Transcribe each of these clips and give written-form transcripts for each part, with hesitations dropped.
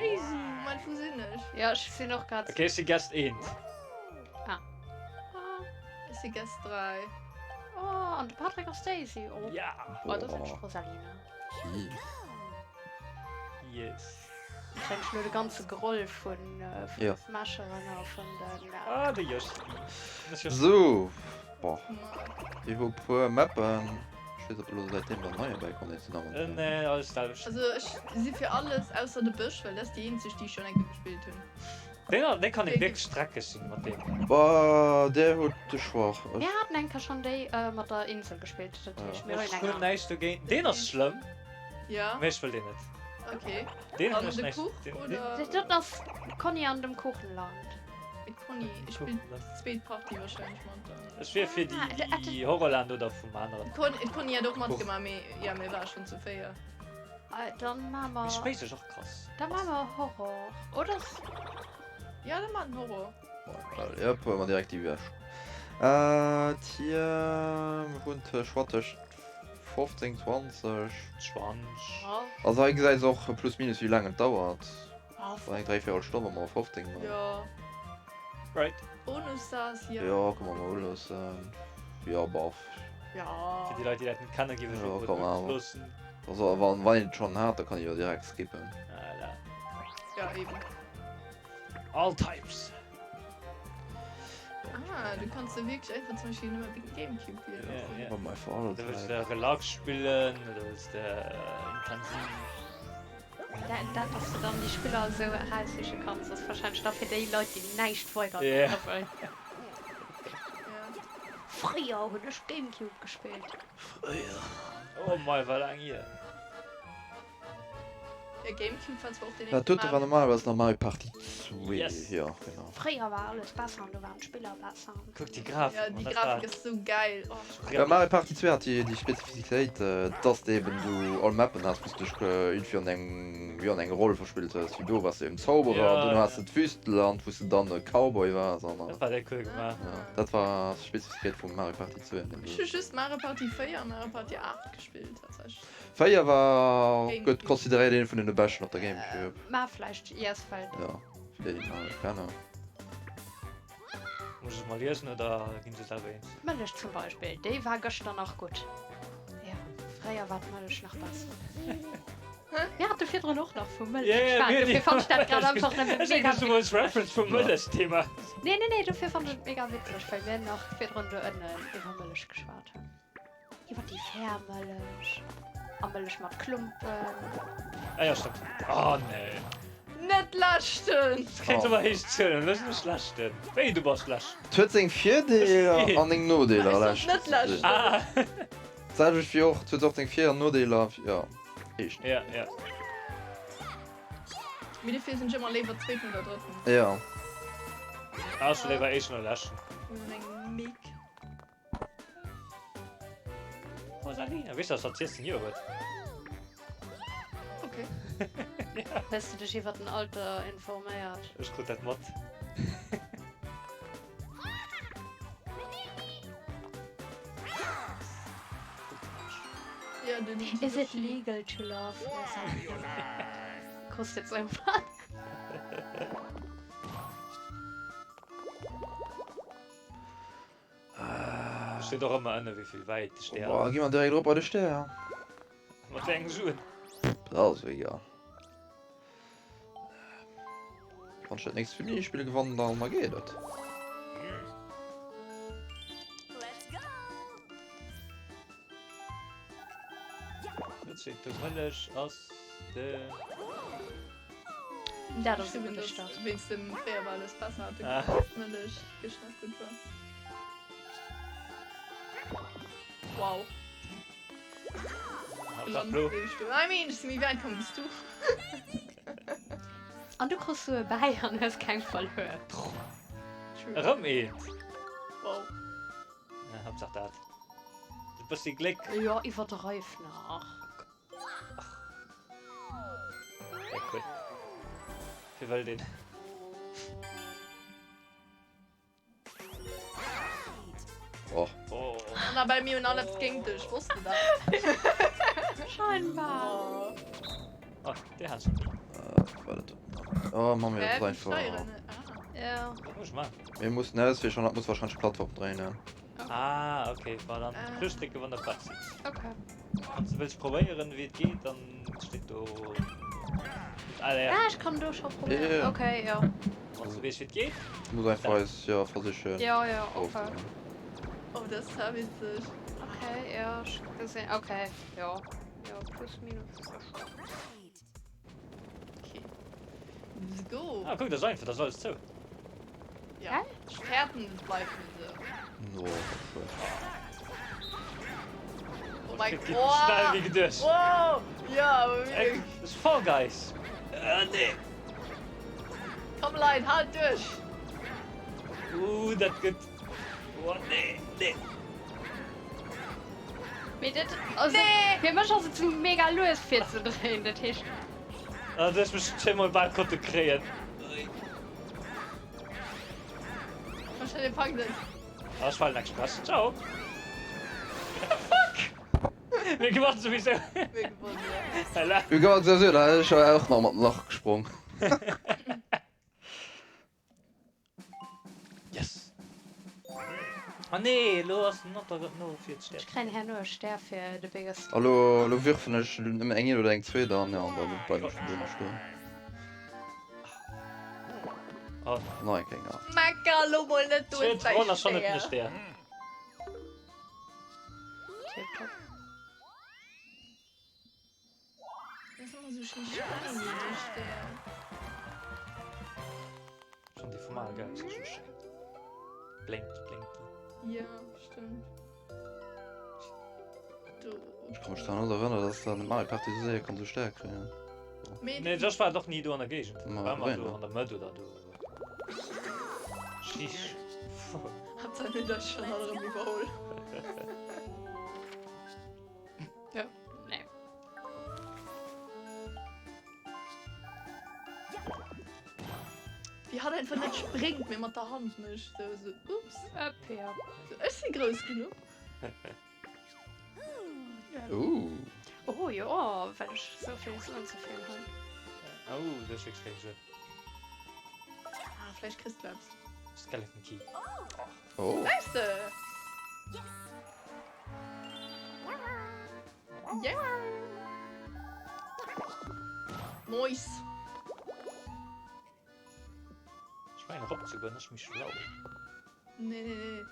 Crazy. Moment, wou sinn ech? Jo, ech sinn och grad. Ok, ech si Guest eent. Ah. Ech si Guest 3. Oh, an de Patrick ass Daisy. Oh. Ja. Oh, da sinn ech d'Rosalina. Hi. Yes. Ech hunn elo de ganze Groll vun Ja. de Smasheren a vun den. Ah, de Yoshi. Sou, boah. Mir hu puer Mappen. Ech weess op elo säitdeem der neier bäikomm sinn awer net. Nee, alles d'selwecht. Also ech si fir alles ausser de Bësch, well dat ass déi eenzeg déi ech schonn eng Kéier gespillt hunn. Deen, deen kann ee wierklech dreckeg sinn mat deem. Boah, där hutt de Choix. Ech. Mir haten eng Kéier schonn déi mat der Insel gespillt, dat heescht mir Ech hunn hunn eng. näischt dogéint. Deen ass schlëmm. Ja. Mee ech wëll deen net. Okay. Deen hunn An ech de näischt. Kuch Deen, deen. oder? Dat ass d'Conny an dem Kuchenland. Mee d'Conny, ech spillen d'zweet Partie wahrscheinlech mat der. Ech wier fir déi, déi Horrorland oder vum aneren. D'Conny hat och matgemaach, mee ja, mir ware schonn zu 4. Dann maache Mee mer. Space ass och krass. Da maache mer Horror, oder? Ja, da maachen Horror. Jep, huele mer direkt déi ewech. Tier, mir hunn de Choix tëscht 15, 20. 20. Also hei gesäis de och plus minus wéi laang et dauert. Eng dräivéierel Stonn, wa mer 15 maachen. Jo. Right. Bonus-Stars, jo. Jo, kënne mer mol uloossen. Jo, bof. Jo. Fir déi Leit, déi dat net kennen, géif ech Jo, och komm, et awer. loossen. Also wann wann een et schonn hat, da kann ee jo direkt skippen. Voilà. Ja, eben. All types. Ah, du kanns de wierklech einfach zum Beispill nëmme wéi Gamecube wielen. Ja, ja. Wa mer einfach all Da wëlls Type. de relax spillen oder wëlls de intensiv. Dat, dass de dann déi Spiller esou eraussiche kanns, ass wahrscheinlech da fir déi Leit, déi näischt weider Ja. maache wëllen. Ja. Fréier hunn ech Gamecube gespillt. Fréier. Oh mei, war laang hier. Ja, Gamecube war zwar och deen Dat éischte dote war Mario. normalerweis nach Mario Party 2. Yes. Jo, genau. Fréier war alles besser an do waren d'Spiller besser. Kuck déi Grafik, Ja, Mann, déi dat Grafik war. ass sou gäil. Oh, ech Ja, Mario Party 2 hat déi Spezifizitéit, dass de eben du all Mappen has, wou s de dech irgendwie an eng, jo, an eng Roll verspillt hues. Wéi do waars de eben Zauberer, Ja, duerno has ja. de d'Wüsteland, wou s de dann e Cowboy waars an. Dat war déi cool gemaach. Ja, dat war d'Spezifizitéit vum Mario Party 2 an deem Ech hu Sënn. just Mario Party 4 a Mario Party 8 gespillt, tatsächlech. 4 war, gëtt Gamecube. consideréiert een vun den beschten op der Gamecube. Mä vläicht, yes, well. Ja, fir déi, déi Mario kennen. Muss ech mol liesen oder ginn se selwer eens? D'Mëllech zum Beispill, déi war gëschter nach gutt. Jo, fréier war d'Mëllech nach besser. Mir hate virdrun och nach vu Mëllech geschwat, dofir fannt ech dat grad einfach nëmme mega witzeg. Reference vum Mëllech-Thema. Nee, nee, nee, dofir fannt ech et mega witzeg, well mir nach virdrun do ënnen iwwer Mëllech geschwat hunn. Iwwer déi fair Mëllech a Mëllech mat Klumpen. Ah ja, stimmt. Oh nee. Net leschten! Das klingt awer héich Zuelen, looss mech leschten. Wéi, du bass leschten? Et huet seng Virdeeler an seng Nodeeler, Ech sollt net leschten ze sinn. leschten. Ah. D'selwecht wéi och, et huet och seng Vir an Nodeeler, jo, heescht. Ja, ja. Mee dofir sinn ech ëmmer léiwer Zweeten oder Drëtten. Ja. Ah, ech léiwer Éischten oder Leschten. Mir hunn eng Mick. Rosalina, weess du, dass dat 16 Joer huet? Okay. ja. Hues du dech iwwer den Alter informéiert? Ech krut dat mat. Ja, den Is it legal to love Rosalina? Krus de jetzt irgendwann? Steet och ëmmer ënne wéivill wäit de Stär Boah, ass. gi mer direkt erop bei de Stär. Mat wéi engem Suen? Dat ass jo egal. Wann ech dat nächst Minispill gewannen, dann da geet et. Wat steet do? Mëllech ass de. Dat ass e gudde Start. Wéinst dem fréier war alles besser hat de Ah. Mëllech gëscht nach gutt war. Wow. Haaptsaach blo. I mean, ech si méi wäit komm wéi s du. An du krus Sue bäi an hues keng verluer. True. Erëm eent. Wow. Ja, Haaptsaach dat. E bëssi Gléck. Jo, iwwerdreif nach. Ja, cool. Fir wëll deen. Oh. Oh. Annabelle, mir hunn all eppes géint dech, wosst de dat? Scheinbar. Oh. Oh, déi hat ech net gemaach. War dat do? Oh Mann, mir Hä, ass wéi einfach. steieren? Ah. Ja. Wat muss ech maachen? Mir mussen ausweichen an dat muss wahrscheinlech d'Plattform dréinen. Ah, okay, war dann Ah. Plus drécken, wann der prett sidd. Okay. Wann du wëlls probéieren, wéi et geet, dann steet do. Ah, ja. Ah, ech kann do scho probéieren. Ja. Okay, jo. Wann du weess, wéi et geet. Muss einfach eis jo versichen. Jo, jo, okay. Oh, dat ass zwar witzeg. Okay, jo, ech gesinn. Okay, jo. Jo, plus minus ass dat scho. Okay. Let's go. Ah, kuck, dat ass einfach, dat ass alles zou. Ja. Ech fäerten, et bleift net esou. No, Oh mein Gott. Geht schnell wéi geduecht. Wow! Ja, awer wierklech. Das ist Fall Guys. Äh, nee. Komm Leit, halt duerch! Uh, dat gëtt. Oh, nee, nee. Mee dat, also, Nee! fir mech ass et sou mega lues fir ze dréien, dat heescht. Ah, du hues mech zwéimol bal konnte kréien. Komm schnell, dir packt et. Ah, ech falen express. Ciao. Fuck! Mir gewannen souwisou. Mir gewonnen, ja. Voilà. Mir gewannen souwisou, da hätt ech awer och nach mat Lach gesprong. Yes! Ah nee, elo ass den Otter no fir d'Stär. Ech kréien herno e Stär fir the biggest. A lo, lo wirfen ech nëmmen eng een oder eng zweet an, ja, an da bleiwen ech do nach stoen. Oh. Nach eng Kéier. Mecker lo mol net do Zweet däi Ronn ass schonn net Stär. den Stär. Tip top. Dat ass ëmmer sou schéi shiny, déi Stär. Schon déi vum Mario Galaxy schon schéin. Blinky, blinky. Ja, stëmmt. Do. Ech ka mech dran net erënneren, dass an der Mario Party sou séier kann sou Stär kréien. Mee Nee, Josh war doch ni do an der Géigend. Ma, War ëmmer wéi, do ne? an der Mëtt oder do. Sheesh. Haaptsaach net eis schon all erëm iwwerholl. Ja, nee. Wéi hatt einfach net spréngt, mee mat der Hand mécht. Sou, sou, ups. Upp, ja. Sou, ech si grouss genuch. Uh. Oh jo, well ech sou vill Suen ze vill hunn. Oh, du hues wierklech keng Suen. Ah, vläicht kriss du eppes. Skeleton Key. Oh. Weißt du? Yeah. Nice. Ech mengen erop ze goen ass méi schlau. Nee, nee, nee.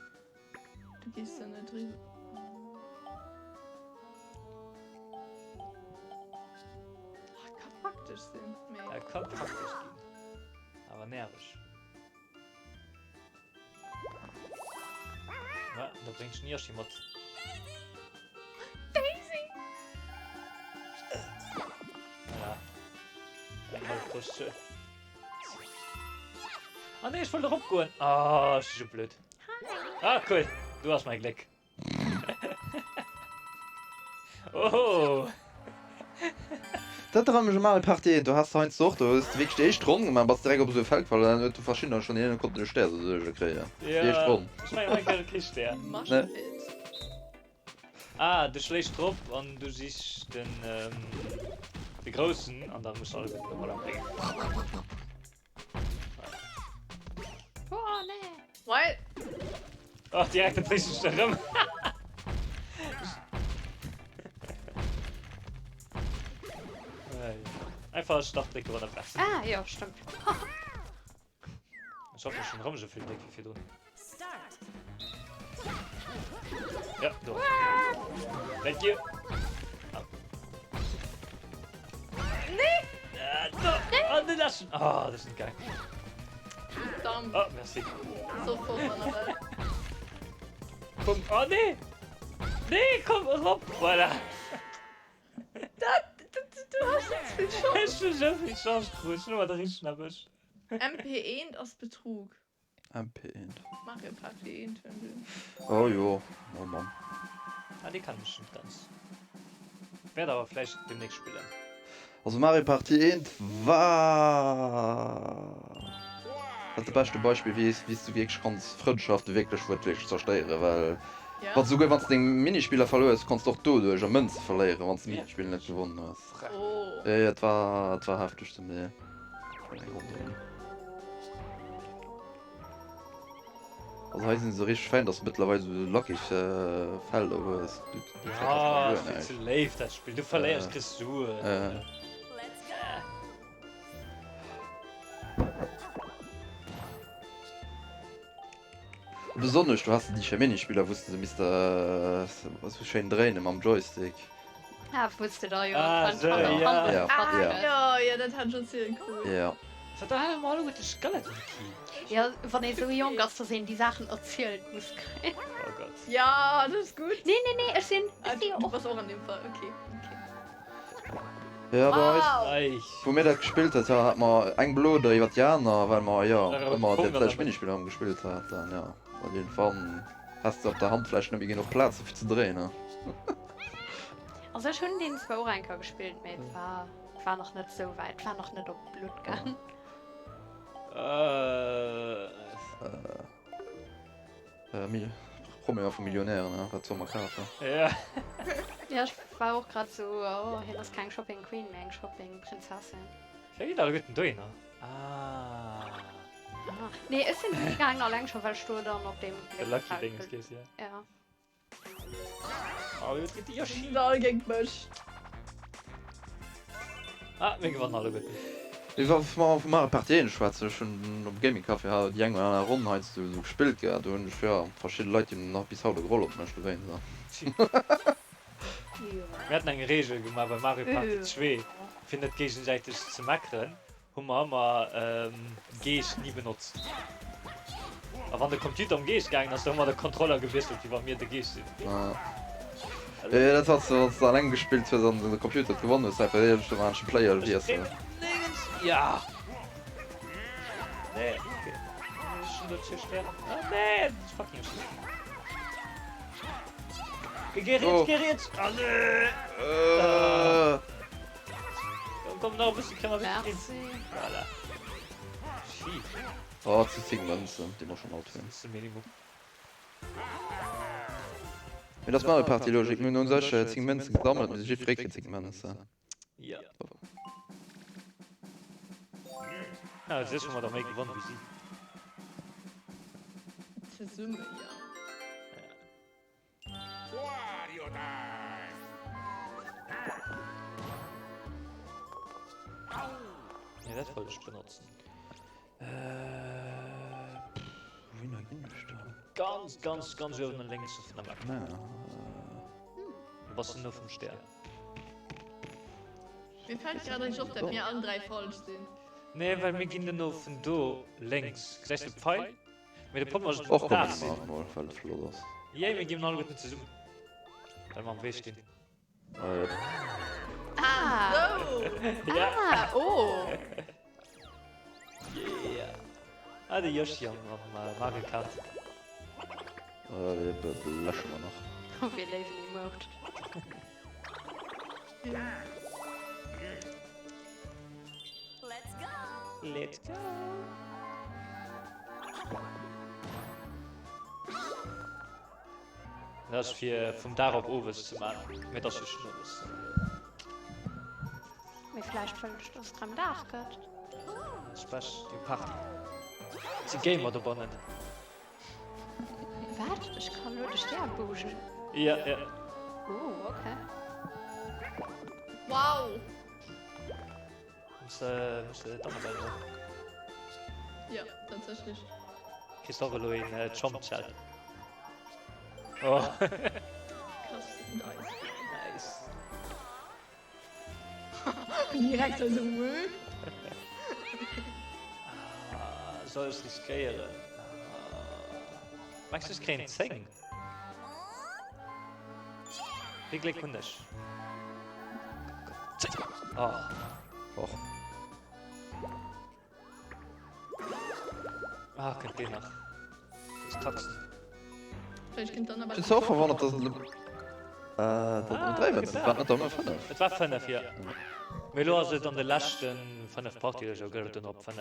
Du gehst da net drüber. Ah, kann praktisch sinn, mee. Ja, kann praktisch ginn. Awer nerveg. Ja, da bréngt den Yoshi mat. Daisy! Ja. Eng half Rüsche. Ah nee, ech wollt erop goen. Ah, ech si sou blöd. Ah, cool. Du hast mein Gléck. Oh! Dat erënnert mech u Mario Party 1, do has de heiansdo och, do hues de wierklech déi éischt Ronn gemaach, bass direkt op esou e Feld gefall an dann huet du verschiddener schonn hinnen konnten e Stär souzesoe kréien. Déi éischt Ja, Ronn. ech mengen hei gëtt et kee Stär. Ne. Mushpit. Ah, du schléiss drop an du sichs den, de Groussen an da muss alle gutten Roller bréngen. Oh, nee. What? Ach, direkt den richteg erëm. Einfach Startdrécke wann der besser. Ah, ja, stimmt. Ech hoffen, ech hunn erëm esou vill Gléck wéi virdrun. Ja, do. Thank you. Oh. Nee! Äh, do. Oh, den lassen. Oh, das ist geil. Verdammt. Oh, merci. Sofort an der Welt. Komm. Oh, nee. Nee, komm, erop. Voilà. Dat, dat, du hast jetzt vill Chance. Ech hu sou vill Chance krut. Ech hunn ëmmer de richtegen erwëscht. MP1 ass Betrug. MP1. Mario Party 1 hunn du. Oh jo, oh Mann. Ah, déi kann ech net ganz. Wäert awer vläicht demnächst spillen. Also Mario Party 1 war dat de beschte Beispill wéi wéis du wierklech kanns Frëndschafte wierklech wuertwierklech zerstéieren, well. Wann souguer wann s de deng Minispiller verluer hues, konns de och doduercher Mënze verléieren, wann s de d'Minispill net gewonnen hues. Jo, jo, et war, et war hefteg zum Deel. Also hei sinn se richteg fein, dass du mëttlerweil sou lucky Felder hues. Déi Zäit ass nach guer näischt. Vill ze léif dat Spill, du verléiers, kriss Suen. Besonnesch do has de déi schéi Minispiller wous de se misst sou schéin dréinen mam Joystick. Ah wous de da jo Ah sou ja. Ja Ah jo jo dat hat ech och zimmlech cool. Ja. Wat da hale mer alleguerte Skeleton Key. Jo wann ee sou jonk ass dass een déi Saachen erzielt muss kréien. Oh Gott. Ja dat ass gutt. Nee nee nee ech sinn ech si jo Du och. bass och an deem Fall ok ok. Ja bei eis Wow. wou mir dat gespillt hat, hat mer eng blo der iwwer déi aner, well mer jo ëmmer dat selwecht Minispill erëm gespillt haten. Jo an iergendwann has de op der Hand vläicht net méi genuch Plaz fir ze dréinen. Also ech hunn deen zwar och eng Kéier gespillt, mee et war war nach net sou wäit, et war nach net op Blutt gaang. Problemer vu Millionären, he? Wat soll mer kafen? Ja. Ja, ech war och grad sou, oh, hien ass keng Shopping Queen, mee eng Shopping Prinzessin. Wéi geet alleguerten dohinner? Ah. Ah. Nee, ech sinn dohi gaangen, alleng scho well ech do dann op deem De Lucky Dinges gees, ja. Ja. Oh, jetzt geht die Yoshi. Sind all géint mech. Ah, mir gewannen alleguerten. Mee wa mer vu Mario Party 1 schwätzen, ech hunn op Gaming Café ha déi eng oder aner Ronn heiansdo esou gespillt gehat, do hunn ech jo verschidde Leit déi hunn nach bis haut e Groll op mech dowéinst. Mir haten eng Reegel gemaach bei Mario Party 2, fir net géigesäiteg ze meckeren. Hu mer ëmmer Geescht ni benotzt. A wann de Computer um Geescht gaangen ass, da hu mer de Kontroller gewiesselt, wéi wa mir de Geescht sinn. Jo, dat ass, wann s de alleng gespillt hues an de Computer huet gewonnen, hues de einfach iergendwou am aneschte Player gewiesselt. Ja! Nee, okay. Ech hunn do zwee Stären. Ah, nee! Fucking Yoshi. Geh riets, geh riets! Ah, nee! Komm, komm, nach e bëssi kréie mer wierklech hin. Merci. Voilà. Schief. Oh, et si 10 Mënzen, déi mer schonn alt hunn. Dat ass de Minimum. Mee dat ass Mario Party Logik, mir hunn u sech 10 Mënzen gesammelt, mee jiddweree kritt 10 Mënzen. Jo. Ah, u sech hu mer der méi gewonn wéi si. Zesumme, jo. Nee, dat wollt ech benotzen. Wouhinner ginn ech dann? Ganz, ganz, ganz uewen lénks vun der Map. Du bass no vum Stär. Mir fällt grad eigentlich op, dat mir allen 3 falsch sinn. Nee, well mir ginn duerno vun do lénks. Gesäis de d'Pfeil? Mee de Problem ass, Och komm ech maachen mol well et flott ass. Yay, mir ginn alleguerten zesummen, well mer am Wee stinn. Ah, Sou! Ja. ah, oh. Yeah. Ah, de Yoshi am, am Mario Kart. Dat läsche mer nach. Oh, wéi léiwen Emote. Let's go! Dat ass fir vum Dag op owes ze man, mee et ass jo schon owes. Mee vläicht wëll ech, dass et rem Dag gëtt. Sprech eng Party. Et si Gamer dobannen. Wat? Ech kann elo de Stär boogen? Ja, ja. Oh, okay. Wow! Muss de, muss de d'Annabelle sinn? Ja, tatsächlich. Kriss och elo een Chompshell. Oh. Krass, nice. Nice. Direkt esou, wëh? Ah, soll ech riskéieren? Ah. Mengs du ech kréien 10? Wéi Gléck hunn ech? Oh. Och. Ah, kënnt deen nach. Dës Taxen. Vläicht kënnt dann awer. Ech sinn zwar och verwonnert, dass et elo, äh, dass et nëmmen 3 waren. Et war net der nëmme 5. Et war 5, jo. Mee elo ass et an de leschte 5 Partien, esou gëtt et duerno op 5.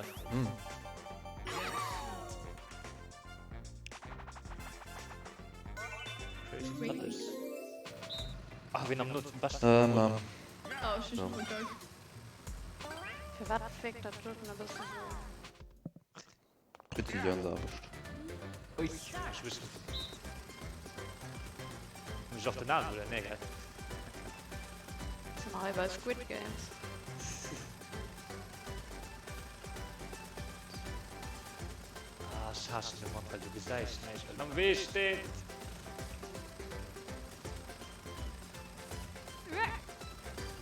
Ah, ween am not beschten. Ähm, ähm. Oh, ech hu scho verkackt. Firwat wierkt dat doten e bëssen sou? Präzisiounsaarbecht. Ui, ech muss muss ech och den Aal huelen? Nee, gell? Si mer hei bei Squid Games? Ah, ech haassen de Mann, well du gesäis näischt, wat am Wee steet.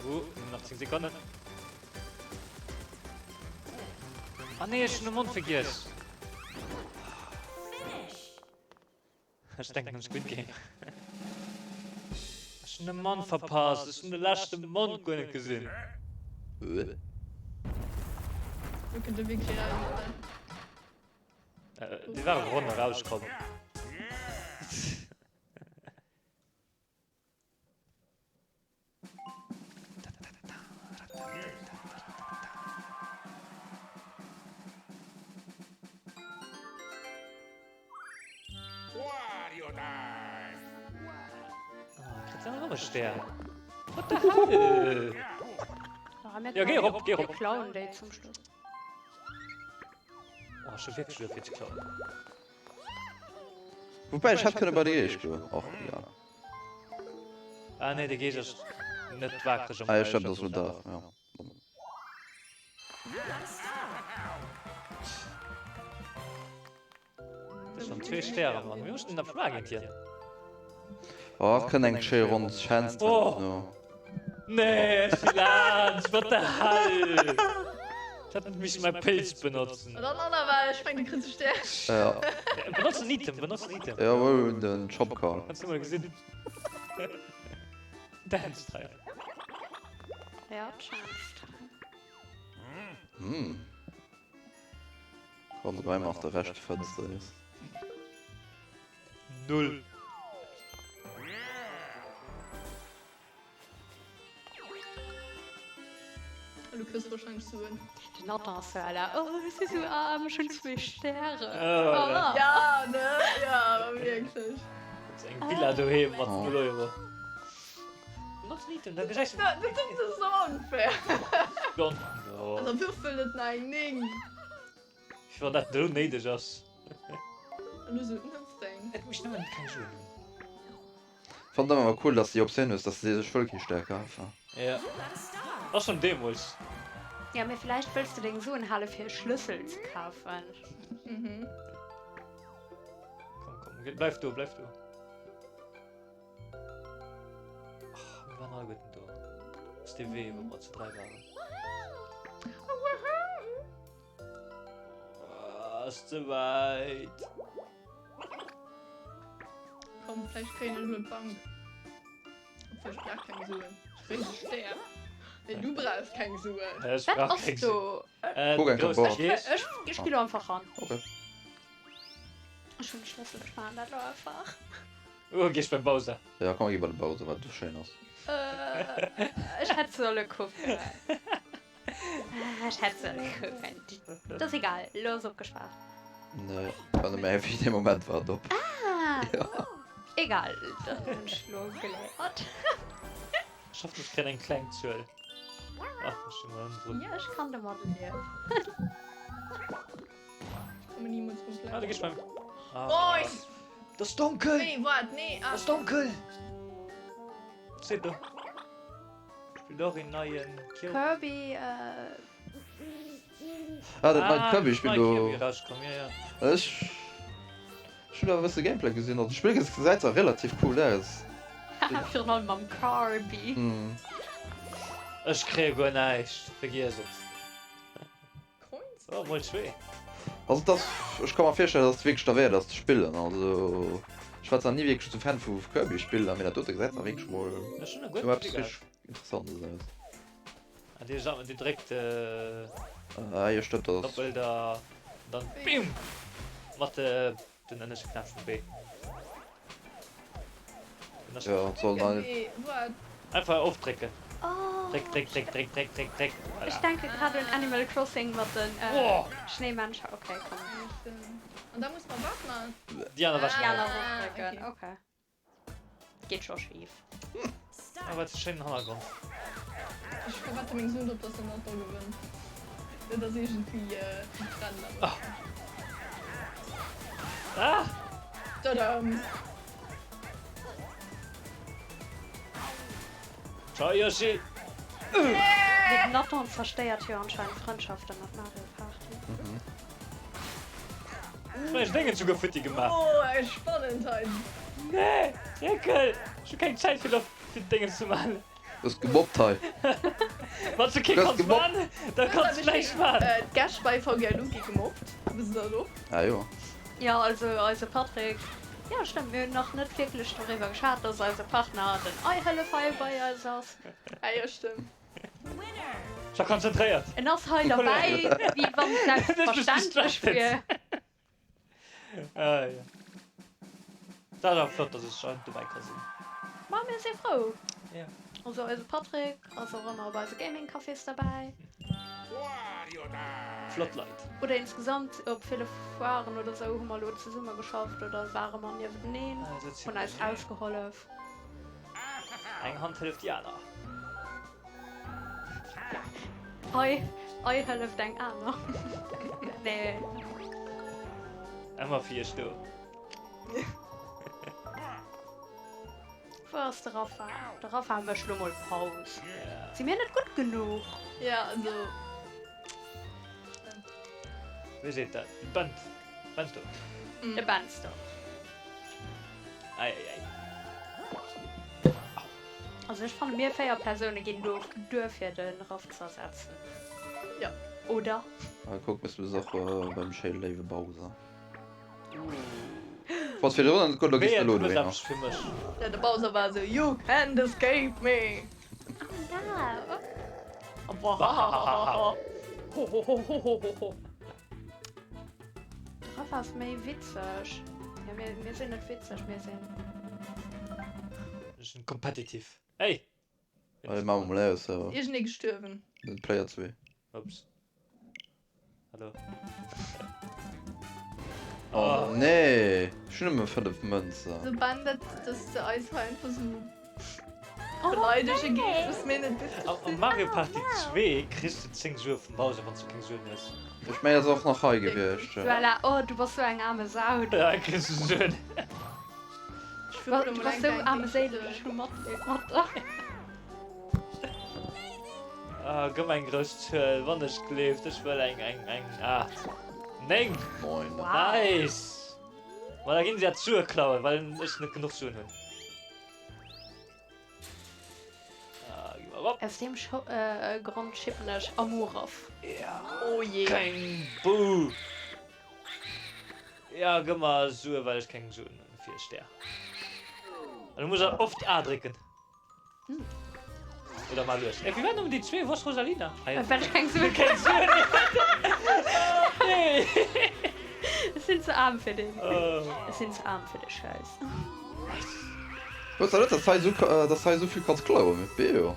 Uh, nëmmen nach 10 Sekonnen. Ah nee, ech hunn de Mond vergiess. Ech denken un Squid Game. Ech hunn de Mann verpasst, ech hunn de leschte Mond guer net gesinn. Lo kënnt de wierklech eraus. Déi war ronn erauskomm. What the hell? Ja, geh rop, geh rop. Klauen déi zum Schluss. Oh, ech hu wierklech elo fir ze klauen. Woubäi, ech hätt kënne bei de Geescht goen. Och egal. Ah nee, de Geescht ass net waakreg am Ah jo, stemmt, ass lo Dag, jo. Dat schon zwee Stäre, Mann. Wéi muss den dat schma géint hien? Oh, kënnt eng schéi Ronn Chance Oh. no. Nee, ech si laanscht, what the hell? Ech hätt net missen mäi Pilz benotzen. An dann anerwell, ech mengen du kriss e Stär. Ja. Benotz en Item, benotz en Item. Ja, wou den Shop Call. Kannst du mol gesinn. Dance Time. Ja, Chance Time. Hm. Komm, geheim nach de Rescht Fënster is. Null. Du kriss wahrscheinlech Suen. Den Nathan ass sou à la, oh ech si sou aarm, ech hunn zwee Stären. Oh. Ja, ne? Ja, awer wierklech. Huet se eng Villa doheem mat 0 Euro. Benotz en Item, da gesäis du. Dat ass esou unfair. Don't know. An da würfelt et nach eng 9. Wéi wann dat elo néideg ass. An du sou, Nothing. Et muss nëmmen keng Suen hunn. Fand awer cool dass déi Optioun hues dass de dir sech wëll kee Stär kafen. Ja och schon deemols. Ja mee villäicht wëlls de deng Suen hale fir e Schlëssel ze kafen. Mhm. Komm komm bleif do bleif do. Oh, mir waren alleguerten do. Ass dee Wee wou mer zu 3 waren. Ass ze wäit. Komm, vläicht kréien ech elo d'Bank. Obwuel, ech brauch keng Suen. Ech kréien de Stär. Nee, du brauchs keng Suen. Ech Wat brauch ass keng do? Suen. Äh, Guck eng grouss Bord. Geescht. Ech, ech gi lo einfach ran. Okay. Ech hunn de Schlëssel, ech maachen dat lo einfach. Oh, Geescht beim Bowser. Ja, komm, mir gi bei de Bowser, wat esou schéin ass. Äh, ech hätt solle kucken. Ech hätt solle kucken. Dat ass egal, elo ass opgespaart. Nee, war net méi wéi dee Moment war et op. Ah! Ja. Egal, dann hunn ech elo geléiert. Ech hoffen ech kréien eng kleng Zuel. Ach, ech sinn mol ënnendrun. Jo, ech kann domat liewen. Ech komme nimools vum Fleck. Ah, du gees beim. Ah. Moin! Et ass donkel! Nee, waart, nee, ah. Et ass donkel! Seet do. Spillt och een neien Kirby. Kirby, äh. Ah, dat neit Kirby-Spill do. Kirby erauskomm, jo, jo. Ech ech hunn awer e bësse Gameplay gesinn. Also d'Spill gesäit zwar relativ cool aus. Haha, virun allem mam Kirby. Ech kréie guer näischt, vergiess et. Coins? Oh, mol zwee. Also et ass, ech ka mer virstellen, dass et wierklech derwäert ass ze spillen. Also ech war zwar ni wierklech sou Fan vu Kirby-Spiller, mee dat dote gesäit zwar wierklech mol Ech hunn e gutt no eppes Gefill richteg Interessantes aus. Ah, dee Sa dee dréckt äh, Ah jo, stëmmt, dat ass. doppelt a dann BIM! Mat de Den ënneschte Knäppchen vum B. Ja, et soll nei. Einfach ofdrécken. Oh. Dréck, dréck, dréck, dréck, dréck, dréck, dréck. Voilà. Ech denke grad un Animal Crossing mat den Schnéimänncher. Okay, komm. An da muss man wat man? Déi aner war Déi schnell. aner erofdrécken, okay. Geet scho schif. Oh, wat e schéinen Hannergrond. Ech verwette meng Suen drop, dass den Nathan gewënnt. Dat ass iergendwéi den Trend am Moment. Ah! Tadam! Ciao Yoshi! Mee den Nathan zerstéiert jo anscheinend Frëndschaften mat Mario Party. Ech hun eis Déngen souguer futti gemaach. Oh, spannend hei. Nee, Jekyll, ech hu keng Zäit fir fir d'Déngen ze man. Du gëss gemobbt hei. Wanns du kee kanns man, da kanns du näischt man. D'Gäscht bei VGLU gi gemobbt, wësst der dat och? Ah jo. Jo, also eise Patrick, jo stëmmt, mir hunn nach net wierklech doriwwer geschwat, dass eise Partner den Eihëllef hei bei eis ass. Ah jo, stëmmt. Ech war konzentréiert. En ass hei derbäi, wéi wann et selbstverständlech wier. Ah jo. Dat ass awer flott, dass ech hei dobäi ka sinn. Ma mir si frou. Jo. Also eise Patrick ass och ëmmer op eise Gaming-Cafés derbäi. Flott Leit. Oder insgesamt op ville Foiren oder sou hu mer elo zesumme geschafft oder ware mer niewenteneen, hunn eis ausgehollef. Eng Hand hëlleft déi aner. Ei, ei hëlleft eng aner. Nee. Emmer fir iech do. Wou ass de Rafa? De Rafa mécht lo mol Paus. Si mir net gutt genuch? Ja, also. Wéi seet dat? De Bent. Bento. De Bensto. Ei, ei, ei. Also ech fanne mir 4 Persoune ginn do duer fir de Raff ze ersetzen. Ja. Oder? Ah kuck, bist du och beim schéi léiwe Bowser. Falls fir de net gutt, lo gees de elo dohinner. Ja, de Bowser war esou, You can't escape me! De Raff ass méi witzeg. Ja, mir, mir sinn net witzeg, mir sinn. Ech sinn competitive. Hey! Allez, maache mer mol aus. Ass iergendee gestuerwen? Den Player 2. Ups. Hallo. Oh nee, ech hunn nëmme 5 Mënzen. So Ben, dat, dass de eis hei einfach sou beleidege gees, dass mir net witzeg Am sinn. Mario Party 2 kriss de 10 Sue vum Bowser, wann s du keng Suen hues. Ech mengen, dat ass och nach hei gewiescht. Voilà, oh du bass sou eng aarme Sau. Ja, kriss du Suen. Ech wëll Du mol bass eng sou kleng aarmeséileg, ech hu Matleed mat der. Ah, gëmm eng grouss Zuel, wann ech gleeft, ech wëll eng, eng, eng 8, 9! 9. Wow. Nice! Ma da ginn se ja d'Sue klauen, well ech net genuch Suen hunn. Ah, gi mer erop. Aus deem Scho äh, Grond shippen ech Amurov. Ja. Oh je. Keng Bou! Ja, gëmm mer Sue, well ech keng Suen hunn fir e Stär. An du muss och oft A drécken. Oder mal lues. Ey, wéi war nëmmen déi zwee? Wou ass Rosalina? Ah, ja. Well ech keng Suen Keng Suen. Oh, nee. Ech sinn ze aarm fir deen. Oh. Ech sinn ze aarm fir de Schäiss. Wosst der net, dass hei esou, dass hei esou vill kanns klauen mit Beo?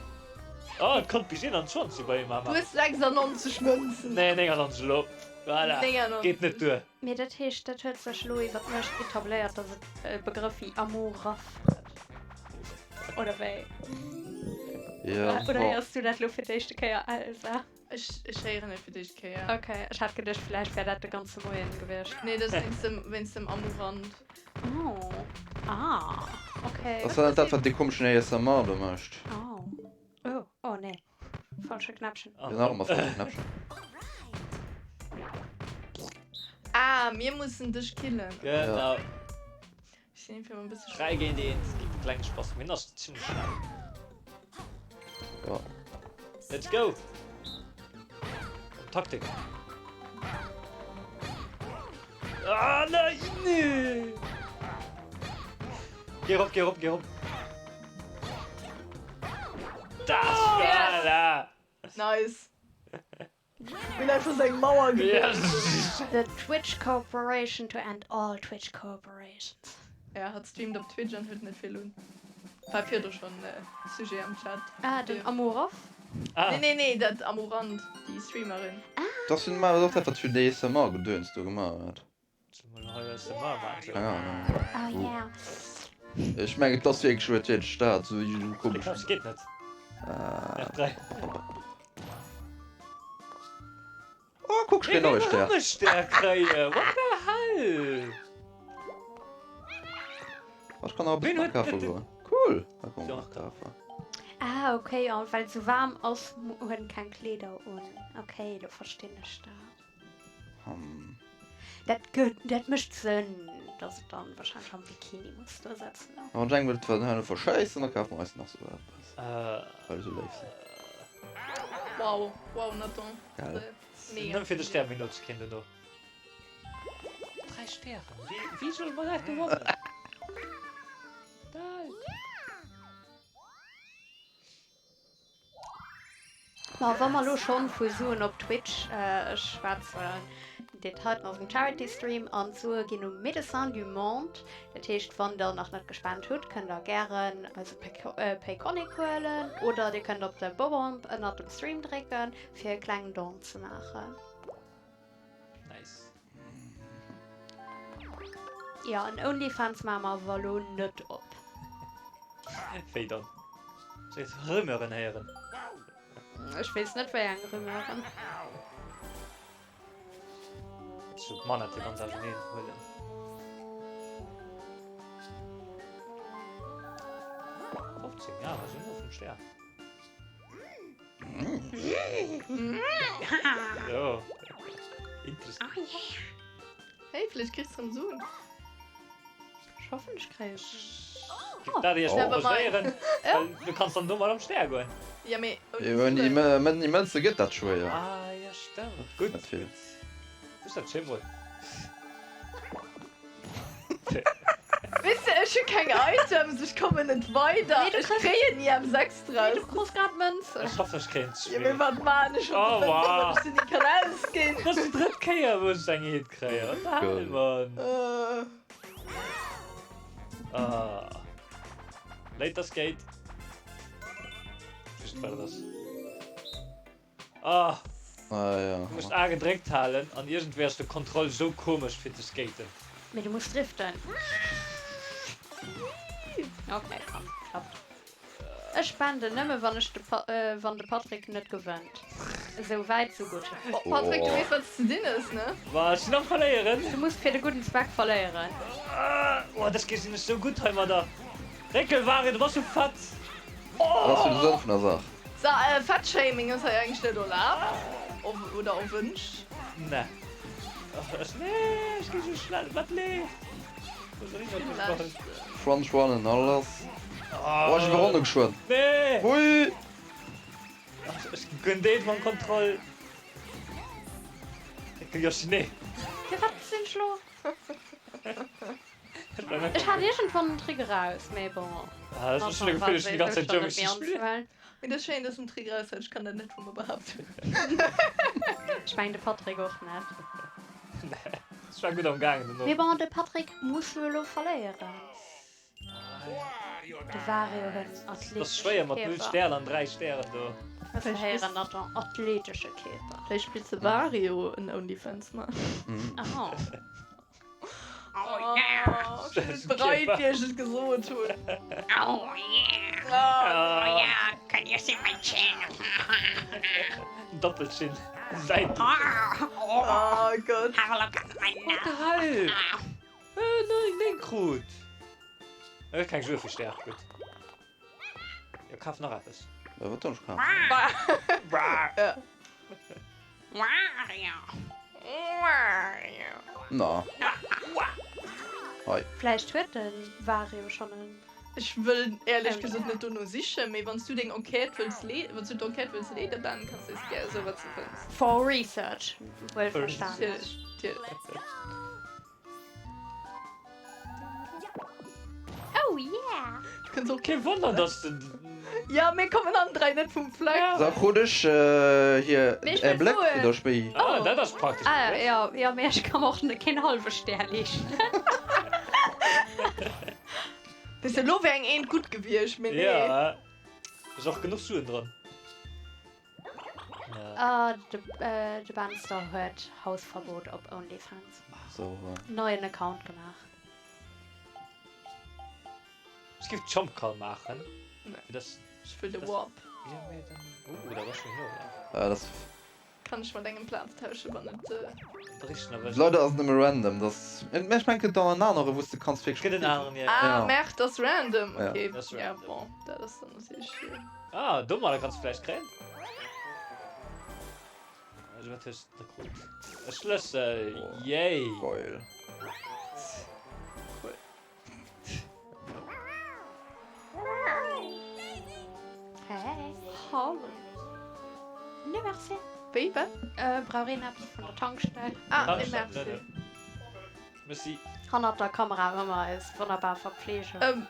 Oh, et konnt bis 21 bei him Du awer. hues 96 Mënzen. Nee, 99 elo. Voilà. 99. Geet net duer. Mee dat heescht, dat huet sech elo iwwer d'Nuecht etabléiert, dass et e Begrëff wéi Amouraff gëtt. Oder wéi? Ja, Oder bon. héiers du dat elo fir d'éischte Kéier, Elsa? Ech, ech héieren et fir d'éischt Kéier. Ok, ech hat geduecht, vläicht wär dat de ganze Moien gewiescht. Nee, dat ass wéinst dem, wéinst dem Amurant. Oh. Ah, ok. Ass dat net dat, wat dee komeschen ASMR do mécht? Oh. Oh, oh nee. Falsche Knäppchen. Jo, nach ëmmer falsche Knäppchen. Ah, mir mussen dech killen. Genau. Ech sinn fir e bësse 3 géint 1 ginn e klenge Spass, mee en ass zimlech schnell. Ja. Let's go! Taktik. Ah, nein! Nee. Geh rop, geh rop, geh rop. Das! Voilà! Nice. Hunn einfach sou eng Mauer gebaut. The Twitch Corporation to end all Twitch Corporations. Ja, hatt streamt op Twitch an huet net vill un. War virdru schonn Sujet am Chat. Ah, den Amurov? Nee, nee, nee, dat Amurant, déi Streamerin. Dat ass jo normal och dat, wat fir d'ASMR-Gedöns do gemaach huet. Soll mol hei ASMR maachen. Keng Ahnung. Oh yeah. Ech mengen et ass wierklech huet wierklech dat sou komesch. Dat geet net. R3. Oh kuck ech kréien och e Stär. E Stär kréien, what the hell? Ech kann nach e bëssen nach kafe goen. Cool, da komm nach kafen. Ah okay, an well et sou waarm ass huet en keng Kleeder un. Okay, lo verstinn ech dat. Hm. Dat gëtt, dat mécht Sënn, dass et dann wahrscheinlech am Bikini muss do setzen. A wann ech eng wëllt herno verschéissen, da kafe mer eis nach sou eppes, well se sou léif sinn. Wow, wow Nathan. Gell? Mega. Nëmme fir de Stär méi no ze kréien duerno. 3 Stären, wéi, wéi solle mer dat gewannen? Dal. Ma wa mer elo schonn vu Suen op Twitch schwätzen, dat heiten ass en Charity Stream an d'Sue ginn u Médecins du Monde. Dat heescht, wann der nach net gespent hutt, kënnt der gären eise Payconiq huelen oder dir kënnt op de Bobomb ënnert dem Stream drécken, fir e klengen Don ze maachen. Nice. Jo, en Onlyfans maache mer awer elo net op. Wéi dann? Soll ech Rumeuren héieren? Ech weess net wéi eng Rumeuren. Ech soll d'Manette ganz auserneen huelen. 15, ja, da sinn no vum Stär. So. Interessant. Oh yeah. Hey, vläicht kriss de rëm Suen. Ech hoffen ech kréie Gif dat iech Oh. proposéieren, well du kanns dann domat am Stär goen. Ja, mee ouni Jo, ouni Suen. Mën- Mënze gëtt dat schwéier. Ah, ja, stemmt. Gutt, Net vill. gutt. Du dat schéi mol. Weess de, ech hu keng Items, ech kommen net weider, Nee, du ech kriss- kréien ni eppes Nee, Extras. du krus grad Mënzen. Ech hoffen, ech kréien Ja, mee zwee. wat maan ech Oh, mat de Mënzen, wow. wann ech se ni kann ausginn? Dat ass déi drëtt Kéier, wou ech eng Heet kréien. What the hell, Cool. Mann? Äh. Ah. Later Skate. Just wat ass. Ah. Ah, ja. Du musst A gedréckt halen an iergendwéi ass de Kontroll sou komesch fir ze skaten. Mee du muss driften. Okay, komm, klappt. Ech spenden nëmme wann ech de wann de Patrick net gewënnt. Esou wäit sou gutt. Oh, Patrick, du weess wat ze dinn ass, ne? Ma ech sinn am verléieren. Du muss fir de gudden Zweck verléieren. Oh, dës Kéier sinn ech sou gutt heimadder. Réckel, Wario, du bass sou fett. Dat ass jo de Sënn vun der Saach. So, Fettshaming ass hei eigentlech net erlaabt oder erwünscht. Ne. Ech, nee, ech gi sou schnell. Wat leeft? Front run an alles. Oh, ech iwwerronne geschwënn. Nee! Hui! Ech gönn deen mam Kontroll. Yoshi, nee! Firwat sinn ech lo? Ech hat iergendwann den Trick eraus, mee bon. Ah, ech hunn Gefill, ech hunn déi ganz Zäit Yoshi gespillt. Mee dat ass schéin, dass en Trick eraus hat, ech kann dat net vu mer behaapten. Ech mengen de Patrick och net. Ech war gutt am gaangen dono. Mee bon, de Patrick muss jo elo verléieren. De Wario huet en athletesche Kierper. Ass schwéier mat 0 Stären an 3 Stären do. Ech héieren Nathan, athletesche Kierper. Vläicht spills de Wario en Onlyfans man. Aha. Oh yeah! Ech hunn et bereit, wéi ech et gesot hunn. Oh yeah! Oh yeah! Can you see my chin? Doppelchinn. Säitlech. Oh Gott. Have a look at my What the nose. hell? Äh, nein, den krut. Ech keng Sue fir Stär. Gutt. Jo, kaf nach eppes. Ja, wat soll ech kafen? Ja. Wario. Na. Hei. Vläicht huet de Wario schonn en. Ech wëll éierlech gesot net dono sichen, mee wann s du deng Enquête wëlls leeden, wann s du d'Enquête wëlls leeden, Ben, kanns du eis gär soen, wat s du fënns. For research, wuel verstanen. Natierlech, natierlech. Oh yeah! Du kënns och. Kee Wonner, dass de. Ja, mir kommen allen 3 net vum Fleck. Da krut ech hier Mee ech e wëll Bléck soen. oder Spéi. Ah, dat ass praktesch. Ah, ja, ja, mee ech ka mer och keen hallwe Stär leeschten. Weess de, elo wär eng Eent gutt gewiescht, mee nee. Ja, ass och genuch Suen dran. Ah, de, de Benster huet Hausverbot op OnlyFans. So. Neien Account gemaach. Ech géif Jump Call maachen. Nee. Fir dass. Ech wëll de Warp. Ja, mee dann. Oh, da bass du no, ja. Äh, das. Kann ech mat engem Plaz tauschen, wann et. Richten erwëscht. Leider ass et nëmme random, dass. Mä ech mengen et gëtt dann en anere wou s de kanns wierklech. Gëtt en aneren, ja. Ah, Ja. merkt ass random, Ja. okay. Ass Ja, random. bon, dat ass dann natierlech. Ah, domadder kanns du vläicht kréien. Also wat hues de krut? E Schlëssel! Yay! Geil. Cool. Hey. Hallo. Nee, merci. Wéi, wat? Äh, brauch een eppes vun der Tankstell? Ah, nee, Tankstell, merci. nee, nee. Merci. Hannert der Kamera hu mer eis wonnerbar Verpflegung. Ähm,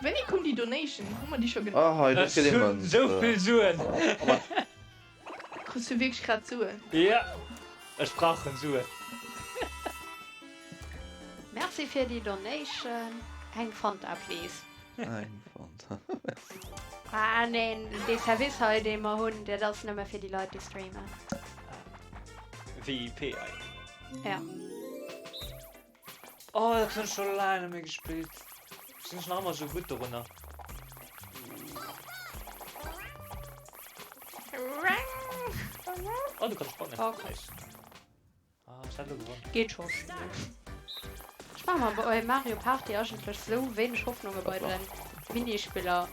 wéini koum déi Donation? Hu mer déi scho Ah, hei, do Ech kritt ee hunn Mënz. esou vill Suen! Kriss du wierklech grad Suen? Ja, ech brauchen Suen. Merci fir déi Donation. Eng Fanta please. Eng Fanta, merci. Ah neen, dee Service hei dee mer hunn, dat ass nëmme fir déi Leit déi streamen. VIP hei. Ja. Oh, dat hunn ech scho laang net méi gespillt. Sinn ech nach ëmmer esou gutt dorunner? Oh, du kanns sprangen. Okay. Nice. Ah, ech hat elo gewonnen. Geet scho schnell. Ech maache mer bei Mario Party eigentlech sou wéineg Hoffnunge bei de Minispiller.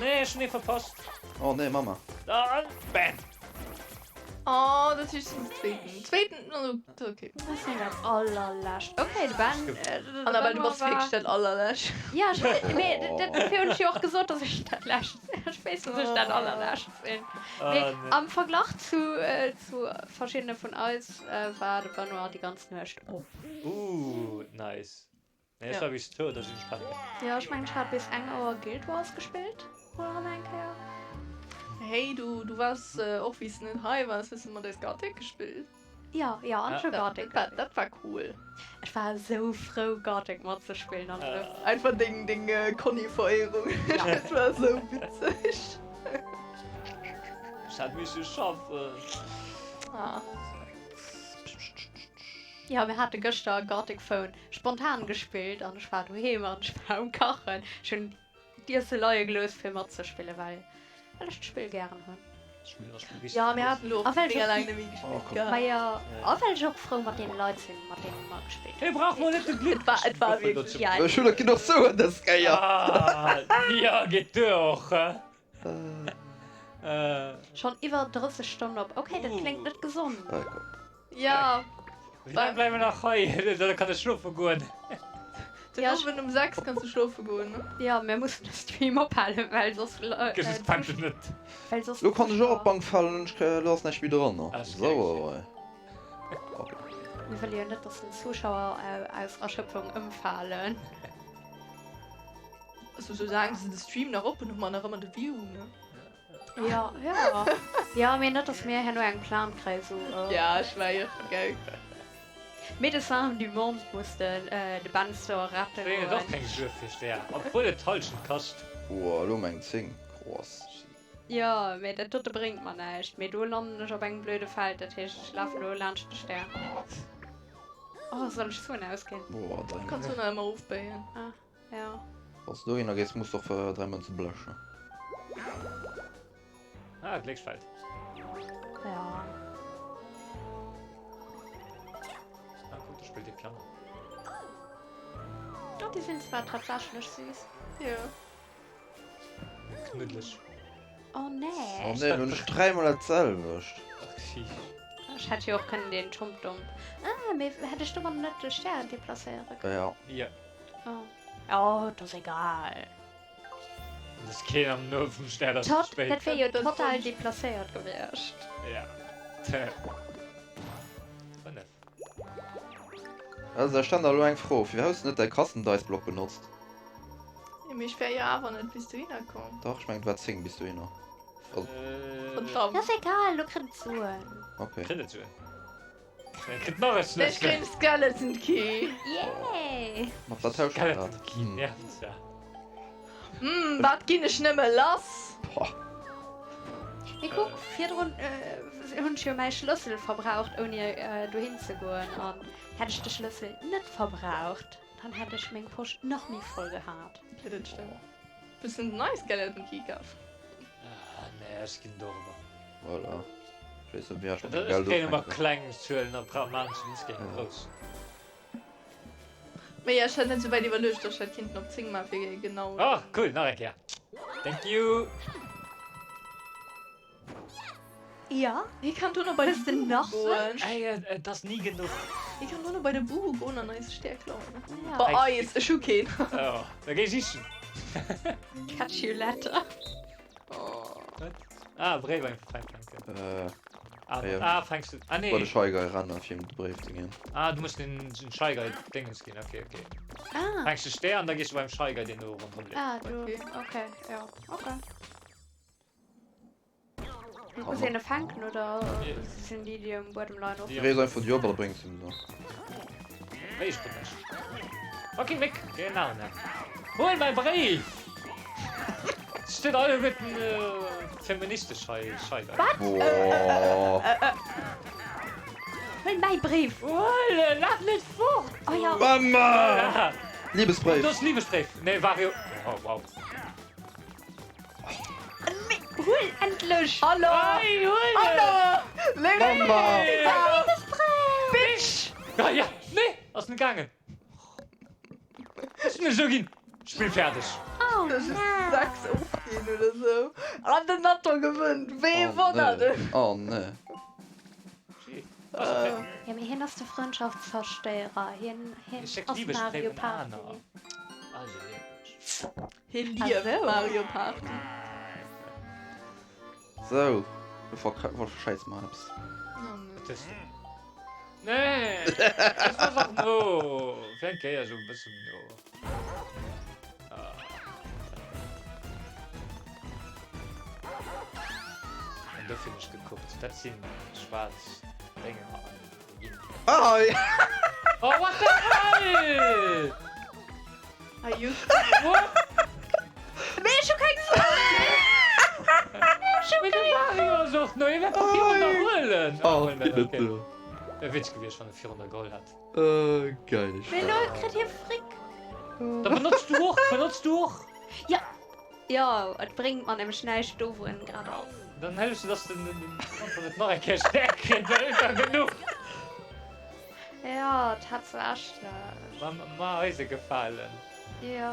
Nee, ech hunn ee verpasst. Oh nee, Mama. An bam! Oh, dat heescht den zweeten. Zweeten, oh, okay. Ech sinn dat allerlescht. Okay, de Ben. Äh, de Annabelle, du Benoît bass wierklech war. dat allerlescht. Ja, ech, mee dat, dofir hunn ech jo och gesot, dass ech dat lescht sinn. Ech weess, dass ech dat allerlescht sinn. Ah, Mee nee. am Verglach zu, äh, zu verschiddene vun eis, äh, war de Benoît déi ganz Nuecht op. Uh, nice. Nee, ech Ja. war bis zwou oder sinn ech penne gaangen. Jo, ech mengen ech hat bis eng Auer Guild Wars gespillt mol erëm eng Kéier. Hey, du, du wars och wéi s de net hei wars, hues de mat eis Gartic gespillt. Jo, jo, an ech hu Dat, Gartic dat war, gespillt. dat war cool. Ech war esou frou Gartic matzespillen an esou. Einfach deng, deng Conny-Veréierung, Ja. dat war esou witzeg. Ech hat misse schaffen. Ah. Jo, mir hate gëschter Gartic Phone spontan gespillt an ech war doheem an ech war um Kachen. Ech hunn d'Iesse leie gelooss fir matzespillen, well well ech d'Spill gären hunn. Jo, mir haten elo och A well ech mega och laang net méi gespillt Ma gehat. jo, a well ech och frou mat deene Leit sinn, mat deene mer gespillt Hie brauch mol net de Glück. Et war, et war wierklech. Ja. Ech hunn och genuch Suen dës Kéier. Ah, jo, geet duer och, he? Schonn iwwer 30 Stonnen op. Ok, dat kléngt net gesond. Ja. Wéi laang bleiwe mer nach hei? Da kann ech schlofe goen. Den Owend um 6 kanns du schlofe goen, ne? Ja, mir mussen de Stream ophalen, well soss. Gëss et net. Well soss. Lo kann ech och op d'Bank falen, elo ass näischt méi dran. Sauerei. Mir wëlle jo net, dass den Zuschauer aus Erschöpfung ëmfalen. Also soulaang se de Stream nach op hunn, hu mer nach ëmmer de View, ne? Ja, ja. Ja, mee net, dass mir herno eng Plainte kréien, sou. Ja, ech war jo gell. Médecins du Monde muss den de Ben Store rette Kréien et och goen. keng Sue fir Stär, obwuel et d'Halschent kascht. Woah, elo meng 10, krass. Jo, mee dat dote bréngt mer näischt. Mee do landen ech op engem blöde Feld, dat heescht, ech lafen elo laanscht de Stär. Oh, soll ech Suen ausginn? Boah, 3 Kanns du nach ëmmer ofbéien. Ah. Ja. Wanns du dohinner gees, muss de och 3 Mënze blechen. Ah, Glécksfeld. Ja. Ah, guck, do spillt ee Piano. Oh, déi sinn zwar tatsächlech süß. Ja. Knuddelig. Oh nee. Oh nee, lo hunn ech dräimol dat selwecht. Ach, Sheesh. Ech hätt jo och kënnen deen Chomp-Domp. Ah, mee hätt ech domadder net de Stär deplacéiere kënnen? Ja. Ja. Oh, oh, et ass egal. Et ass keen am No vum Stär, dat ass Tot, ze spéit. dat wier jo Dat ass total falsch. deplacéiert gewiescht. Ja. 5. Also, ech stellen der elo eng Fro, Firwat hues du net däi krassen Dice Block benotzt? Jo, mee ech wär jo awer net bis dohinner komm. Dach, ech mengen et war 10 bis dohinner. Also. Verdammt. Ass egal, lo kritt et Suen. Okay. Kritt et Suen? Kritt nach e Schlëssel. Ech kréien Skeleton Key. Yay! Mat wat tausch de dat? Skeleton Key nervt ja. Hm, wat ginn ech nëmme lass? Boah. Mee kuck, virdrun hunn ech jo mäi Schlëssel verbraucht ouni dohin ze goen. An hätt ech de Schlëssel net verbraucht, dann hätt ech meng Posch nach méi voll gehat. Jo, dat stëmmt. Bëssen den nei Skeleton Key kaf. Ah, nee, ech ginn dorobber. Voilà. Ech weess net, wéi ech mat mengem Ech Geld kréien ëmmer ufänken. kleng Zuelen a maachen se net gär grouss. Mee ech hat net sou wäit iwwerluecht, dass ech dat kinnten op 10 maachen, fir genau. Oh, cool, nach eng Kéier. Thank you. Ja, Hie kann dono bei de Hues de Buhu nach goen. wech? Ey, et ass ni genuch. Hie kann dono bei de Buhu goen an eis Stär klauen. Ja. Bei eis, ech hu keen. Oh, da géi sichen. Catch you later. Oh. Wat? Ah, Bréif einfach fänken. Äh. Ah, Ja. ah, fängst du. Ah, Bei de nee. Shy Guy rennen, fir him de Bréif ze ginn. Ah, du muss den, den Shy Guy Dingens ginn. Okay, okay. Ah. Fängst de Stär an da gehst du beim Shy Guy, deen do ronderëm leeft. Ah, du. Okay. Okay, ja. Okay. Muss een e fänken oder sinn déi, déi um Buedem leien, och? Rees einfach déi op a da bréngs de se. Wéi ech bin ech. Fucking Mick, genau ne. Hol mäi Bréif! Steet alleguerten feministesch hei, Shy Guy. Wat? Boah. Huel mäi Bréif! Huel en, laf net fort! Oh ja. Mamma! Liebesbréif! Do ass Liebesbréif! Nee, war jo. Oh, wow. Huel endlech! Hallo! Hey, huel en! Hallo! Léiwe Mamma! Liebesbréif! Bitch! Ah ja, nee, ass net gaangen. Ech hunn esou ginn. Spill fäerdeg. Oh Dass ech nein! 6 ofginn oder sou. An den Nathan gewënnt! Wee Oh wonnert nee. et? Oh nee. Ass okay. Ja, mee hien ass de Frëndschaftszerstéierer. Hien, hien Hie schéckt ass Liebesbréif Mario un Party. aner. Also wierklech. Hie lieft Mario Party. Sou, lo verschäiss mer eppes. Wat hues de? Nee! Ech war och no! Fir eng Kéier esou e bësse méi no. Ah. An dofir hunn ech gekuckt. Dat sinn schwaarz Dénger an déi ginn. Ah ja! Oh, what the hell? Are you What? Mee ech hu keng Suen! Ech hu Mee de keng Mario ass och no, hie wäert doch virun der huelen. Oh, Ah, huelen, okay. okay. Wär witzeg gewiescht, wann e virun der geholl hätt. Äh, geil. Mee elo kritt hie Frick. Da benotz du och, benotz du och. Ja, jo, et bréngt mer nämlech näischt do, wou en grad ass. Dann hëllefs du, dass den Anton et nach eng Kéier stäerkt kritt, well et war genuch. Ja, tatsächlech. Ma, ma eis e Gefalen. Jo,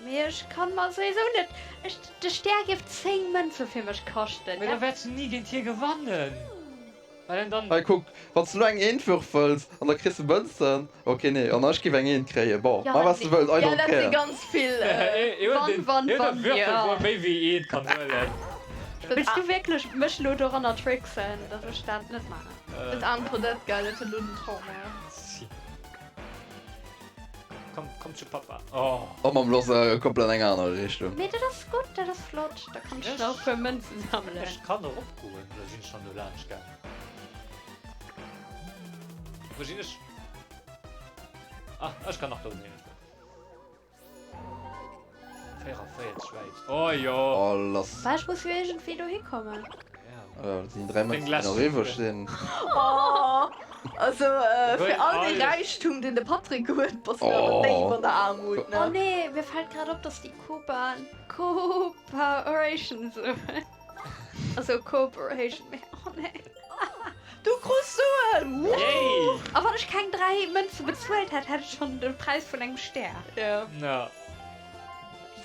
mee ech kann mer souwisou net, ech, de Stär géif 10 Mënze fir mech kaschten. Mee da wäerts du ni géint hie gewannen, well en dann. Hei kuck, wanns du elo eng Eent würfels an da kriss de Mënzen, ok nee, an ech giff eng Eent kréien, bon, Ja, ma wat s du wëlls, I Ja, don't dat si care. ganz vill. Wann, wann, Hien huet wann, e Würfel, ja. wou e méi wéi eent kann huelen. Wëlls du wierklech mech elo doranner tricksen, dass ech dat net maachen? Dat aarmt Toadette, gell, dat huet elo den Trauma. Si. Komm, komm zu Papa. Oh. Oh mam lo ass komplett eng aner Richtung. Mee dat ass gutt, dat ass flott, da kann ech nach e puer Mënzen sammelen. Ech kann eropgoen, oder sinn ech schonn do laanscht gaangen? Wou sinn ech? Ah, ech kann nach do hin. 44 wäit. Oh jo. Oh lass. Bah, ech muss jo iergendwéi dohi kommen. Ja, dat sinn déi 3 Mënzen, déi nach iwwreg sinn. Oh, also fir all dee Huel alles. Räichtum, deen de Patrick huet, bass du awer déif an der Aarmut, ne? Oh nee, mir fällt grad op, dass déi Koopaen Kooperation soen. Also Cooperation, mee oh nee. Du krus Suen! Woo! Yay! A wann ech keng 3 Mënze bezuelt hätt, hätt ech schonn de Präis vun engem Stär. Ja. Ja.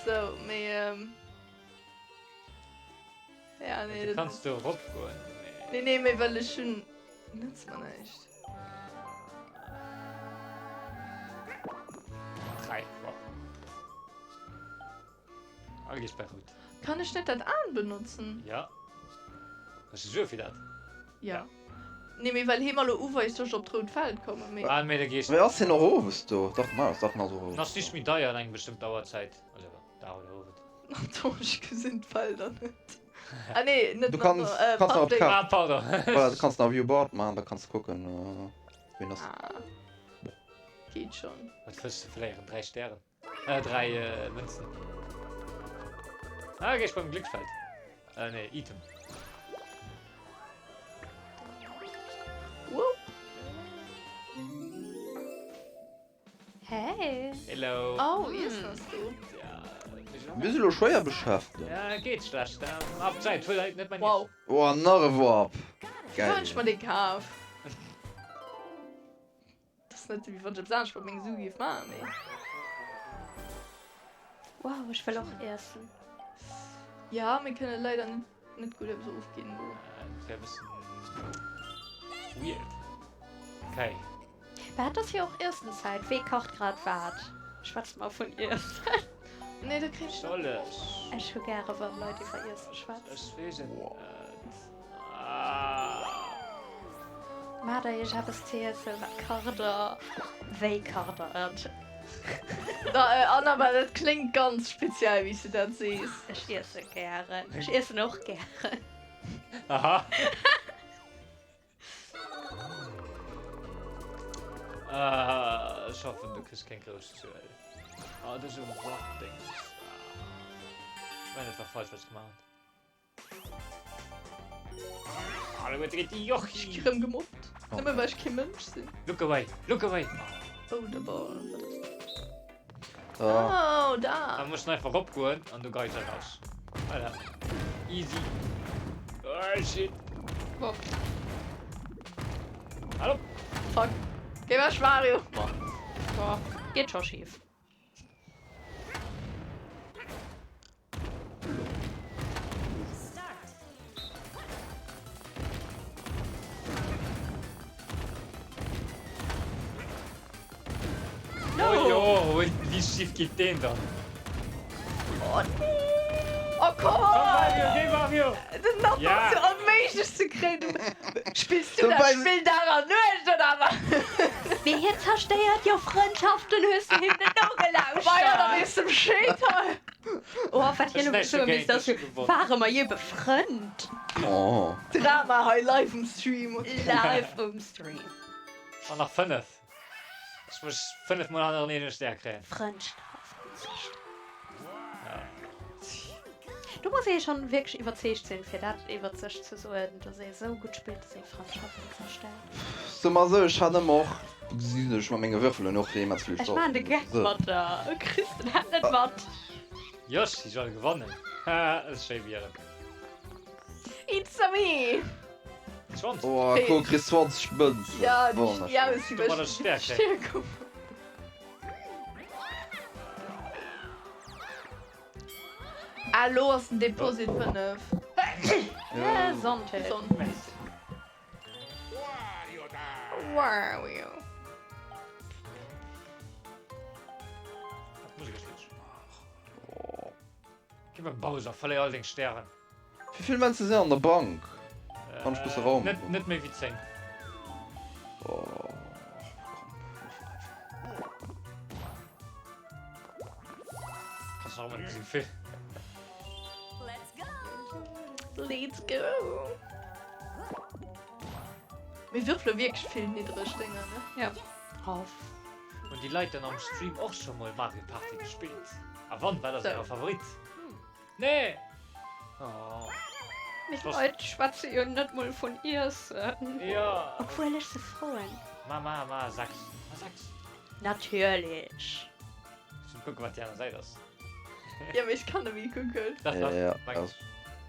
Sou, mee ähm. Ja, nee, Du dat. kanns do erop goen, mee. Nee, nee, mee well ech hunn. Nëtzt mer näischt. 3, wow. Ah, gees bei rout. Kann ech net dat Aan benotzen? Ja. Hues de Sue fir dat? Ja. Nee, mee well hee mer lo uweist, dass ech op d'rout Feld kommen, mee. Ah, mee da gees. Mee ass hien och owes do? Dach, ma ass dach nach och owes Ass nicht do. méi deier an engem bestëmmter Auerzäit. Also Dag oder Owend. Nathan, ech gesinn d'Felder net. Ah nee, net Du Nathan, kanns, äh, kanns nach op Patrick. d'Kaart. Ah, pardon. Voilà, du kanns nach View Board maachen, da kanns de kucken, wien ass. Ah. Geet schon. Wat wëlls de verléieren? 3 Stären? Äh, 3 äh, Münzen. Ah, geh ich beim Glücksfeld. Äh, nee, Item. Hello. Oh, Iessen ass do. Mir si lo schwéier beschäftegt. Ja, geet schlecht. Ab Zäit, huel net mein Wow. Oh, nach e Warp. Wou hunn Geil. ech mer dee kaf? Dat ass net wéi wann ech eppes anescht mat menge Sue géif maachen, mee. Wow, ech wëll och iessen. Ja, mir kënne leider net net gutt eppes ofginn elo. Dat wär e bëssen weird. Okay. Mä et ass jo och Iessenzäit. Wee kacht grad wat? Schwätzt mer vun Iessen. Nee, da kréien ech Soll ech? Ech hu gäre wann Leit iwwer Iessen schwätzen. Ech weess et net. Ah. Maacht der iech eppes ze iessen? Wat kacht der? Wéi kacht der et? Da, Annabelle, dat kléngt ganz speziell, wéi s du dat sees. Ech iesse gären. Ech iessen och gären. Aha. Ah, ech hoffen du kriss keng grouss Zuel. Ah, dat ass e Warp-Dings. Ah. Ech mengen, dat war falsch, wat ech gemaach hunn. Ah, da huet direkt die Jochi. Ech gi rëm gemobbt. Nëmme well ech kee Mënsch sinn. Look away, look away. Boulder Ball, wat ass dat? Da. Oh, da. Da muss einfach opgoen an du geis eraus. Voilà. Easy. Oh, shit. Wow. Hallo. Fuck. Geh weg, Mario. Boah, geht scho schief. Oh jo, wéi schief geet deen dann? Oh nee! Oh komm! Komm Mario, geh Mario! Den Napp Ja. ass jo onméiglech ze kréien. Du spills du dat Dobäi- Spill Dag an Nuecht oder wat? Mee hie zerstéiert jo Frëndschaften, hues du him net Bah ja, da nogelauschtert? weess de Bescheed hei. Oh, wat hien Ech elo näischt soe dogéint, misst, ass ech jo, gewonnen. ware mer je befrënnt? Oh. Drama hei live um Stream. Live um Stream. An nach 5. Ech muss 5 mol hannereneen e Stär kréien. Frëndschaften zerstéieren. Do muss ee schon wierklech iwwerzeegt sinn, fir dat iwwert sech ze soen, dass ee sou gutt spillt, dass ee Frëndschaften zerstäert. Soe mer esou, ech hat ëmmer och, gesinn ech mat menge Würfelen och immens vill Ech maachen de Geck mat der, kriss den dat net mat. Yoshi soll gewannen, haha, dat ass schéi wieren. It's a me! 20? Oh, cool, kriss 20 Mënzen. Ja, déi aus, Domadder Stär kréien. Ah, lo ass den Deposit 5. Gesondheet. Gesondheet. Wario. Gib mir Bowser, verléier all deng Stären. Wéi vill Mënze sinn an der Bank? Kann ech bësse Raum? Net, net méi wéi 10. Oh, komm, Kannst nach ëmmer net esou vill. Let's go. Mir würfele wierklech vill niddreg Dénger, ne? Ja. Hoff. Hunn déi Leit dann am Stream och scho mol Mario Party gespillt? A wann, wat ass äre Favorit? Nee! Oh. Mee d'Leit schwätze jo net mol vun Iessen. Jo. Obwuel ech se froen. Ma, ma, ma, 6. Ma 6. Natierlech. Ech muss kucken, wat déi aner Säit ass. Ja, mee ech kann net méi kucken. Dach, dach. Ja, Meng ass.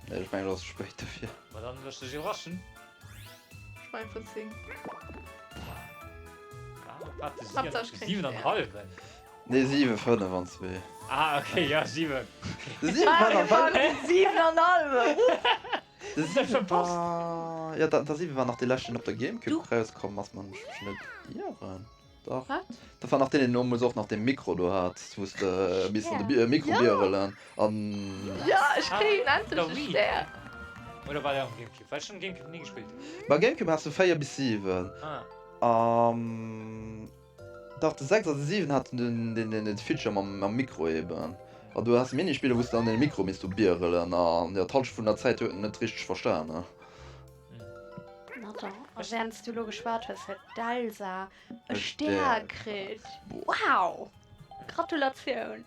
Nee, ech mengen, et ass ze spéit dofir. Ma dann looss dech iwwerraschen. Ech mein vun 10. Ah, warte, Haaptsaach, ech kréien 7 an Stär. halwen. Nee, 7, 5 an 2. Ah, okay, ja, 7. De 7 war nach, war, 7 an halwen! de 7 verpasst. war, ja, der 7 war nach dee leschten op der Gamecube Du. rauskomm ass, wann ech mech net ieren. Dach. Wat? Dat war nach deen, deen deemools och nach dee Mikro do hat, wou s de misst an de Ja. Mikro Ja. bierelen an. Ja, ech kréien Ah, endlech der e Wii. Stär! Oder war der am Gamecube? Well ech hunn Gamecube ni gespillt. Bei Gamecube has du 4 bis 7. Ah. Am. Dach, de 6 a de 7 haten den, den, den, den Feature mam, mam Mikro eben. An du has Minispiller, wou s de an den Mikro misst do bierelen an jo, d'Halschent vun der Zäit huet en net richteg verstanen. Na da, a während s du lo geschwat hues, huet d'Elsa e E Stär Stär kritt. Wow! Gratulatioun!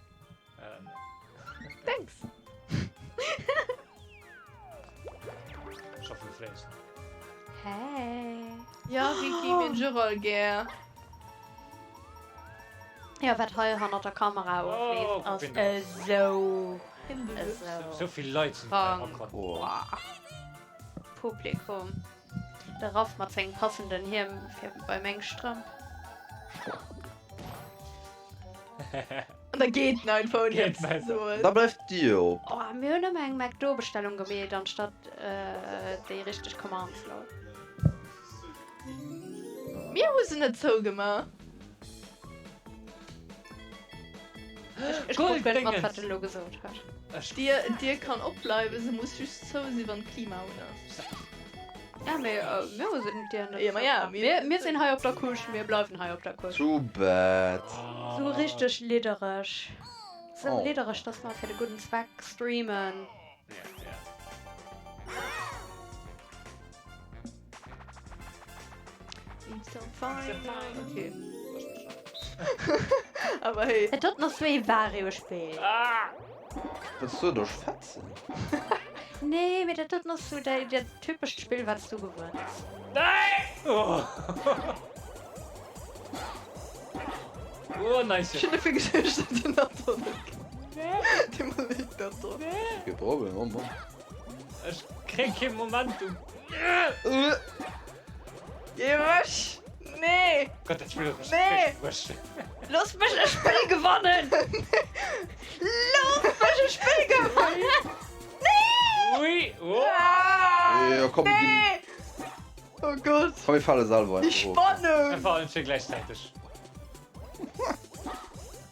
Thanks! Ech hoffen du fléis. Hey! Ja, Ricky, mir hunn dech och all gär. Jo, wat hei hannert der Kamera ofleeft, ass esou, esou. Esou vill Leit sinn hei erakomm. Publikum. De Raff mat sengem passenden Hiem fir bei meng Strëmp. An da geet en einfach ouni eppes ze soen. Da bleift d'Dier op. Oh, mir hunn ëmmer eng McDo-Bestellung gemeet anstatt déi richteg Commande lol. Mir hu se net zougemaach. Ech krut guer net mat, wat en elo gesot huet. D'Dier kann opbleiwen, se muss just zou sinn, wann d'Klima un ass. Ja, mee mir hu se d'Dier net zougemaach. Mir sinn hei op der Couche, mir bleiwen hei op der Couche. Too bad. Sou richteg liddereg. Sou liddereg, dass mer fir de gudden Zweck streamen. Okay. Aber hey. Et huet nach sou ee Wario-Spill. Wëlls du dech fetzen? Nee, mee dat doten ass sou däi dat typescht Spill, wat s du gewënns. Nein! Oh. Oh, nice. Ech hunn dofir gesuergt, datt den Nathan net kënnt. Dee Malik Nathan. Kee Problem, oh Mann. Ech kréien kee Momentum. Geh ewech! Nee! Gott, dat Spill huet mech Nee! bruecht. Looss mech e Spill gewannen! Looss mech e Spill gewannen! Nee! Ui, oh. Ah, Ja, komm, mir ginn. Nee! Oh Gott! Komm, mir fale selwer Die einfach of. Spannung! Einfach allen vier gleichzeitig.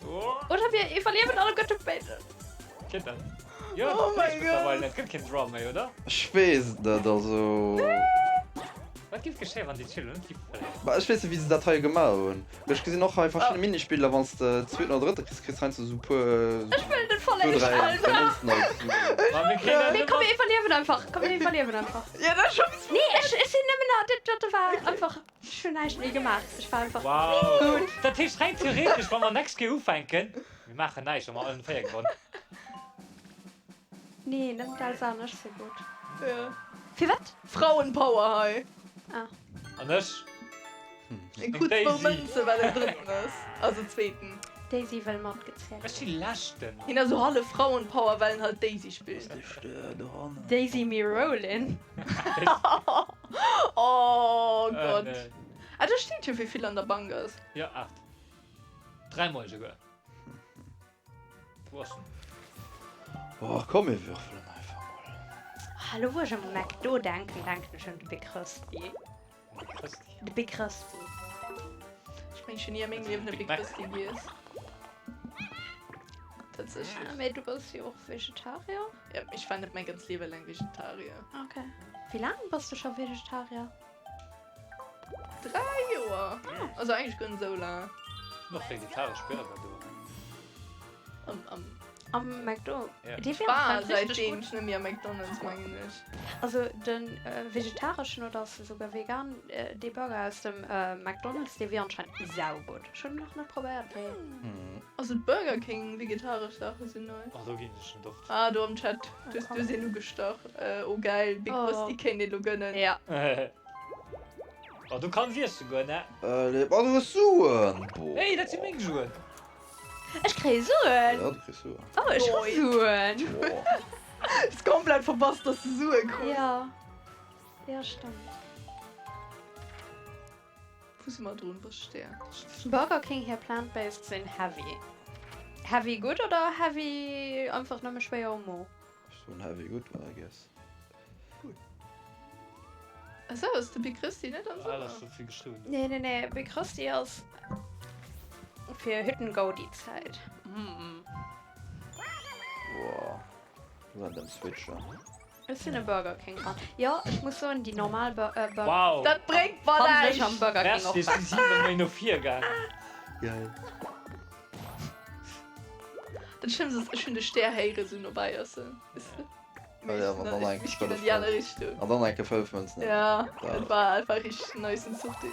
Oh. Oder wir iwwerliewen alleguerte beide. Geet dat? Jo, Oh dat mein geet mittlerweile Gott. net. Gëtt keen Draw méi, oder? Ech weess et net, also. Wat géif geschéien, wann déi Chillo net géif verléieren? Bah, ech weess net, wéi se dat hei gemaach hunn. Ech gesinn och hei verschidde Minispiller, wann s de zweeten oder drëtte kriss, kriss de heiansdo esou puer, Ech wëll net zwou, verléieren, dräi Alter! Münzen als Suen. Ma mir kréien dat Nee, net komm, mir mat. iwwerliewen einfach. Komm, mir iwwerliewen einfach. Ja, dat ass scho bis. Nee, ech, ech sinn nëmmen nach, dat, dat war einfach, ech hunn näischt méi gemaach. Ech war einfach Wow. gutt. Dat heescht rein theoretesch, wa mer next Kéier ufänken, mir maachen näischt, wa mer allen 4 gewonnen. Nee, nëmmen d'Elsa an ech si gutt. Ja. Firwat? Frauenpower hei. Ah. An ech? En krut zwou Mënze well en drëtten ass. Also zweeten. Daisy wëll matgezielt. Ech si leschten. Hien ass esou hallef Frauenpower well en halt Daisy spillt. Daisy me rollin. Oh Gott. Ah do steet jo wéivill an der Bank ass. Jo 8. Dräimol esouguer. Wou ass en? Och komm mir würfelen einfach mol. Ah, elo wou ech un McDo denken, denken ech un de Big Rösti. De Big Rösti. Ech mengen ech hunn ni a mengem Liewen e Big Rösti giess. Tatsächlech. Ja, mee du bass jo och Vegetarier. Ja, mee ech war net mäi ganz Liewe laang Vegetarier. Okay. Wéi laang bass du scho Vegetarier? 3 Joer! Also eigentlech guer net esou laang. Noch vegetaresch Burger do. Am, am. Am McDo. Ja. Dee wier War anscheinend richtig seitdeem gut. ech net méi am McDonald's, mengen ech. Also den vegetareschen oder ass e souguer vegan, dee Burger aus dem McDonald's, dee wier anscheinend saugutt. Ech hunn en nach net probéiert, mee. Also d'Burger King vegetaresch Saache sinn nei. Oh, do ginn ech en docht. Ah, do am Chat, du hues du hues een ugestach. Oh geil, Big Oh. Rösti kéint ee lo gënnen. Ja. Oh, du kanns iesse goen, ne? Allez, oh du hues Suen! Boah. Hey, dat si meng Suen! Ech kréie Suen! Ja, du kriss Suen. Oh, ech hu Suen! Boah. Hues komplett verpasst, dass du Sue krus. Ja. Ja, stimmt. Wou si mer drun? Wou ass Stär? Burger King hir Plant-based sinn heavy. Heavy gutt oder heavy einfach nëmme schwéier um Mo? Ech soen heavy gutt, I guess. Esou, ass de Big Rösti net am Ah, Summer? ass sou vill geschriwwen do. Nee, nee, nee, Big Rösti ass fir Hüttengaudi-Zäit. Mm. Boah. Während dem Switchen. Ech sinn e Burger King Fan. Jo, ech muss soen, déi normal Burger. Wow! Dat bréngt mer Fannen ech näischt! am Burger King och Merci, ech sinn besser. 7 méi no vir gaangen. Geil. Dat Schlëmmst ass, ech hunn de Stär héiere sou nobäi ass en. Weess de? Ah ja, wann dann eng Ech ginn an déi aner Richtung. An dann enke 5 Mënzen. Ja, dat war einfach richteg nicen Zuch dee.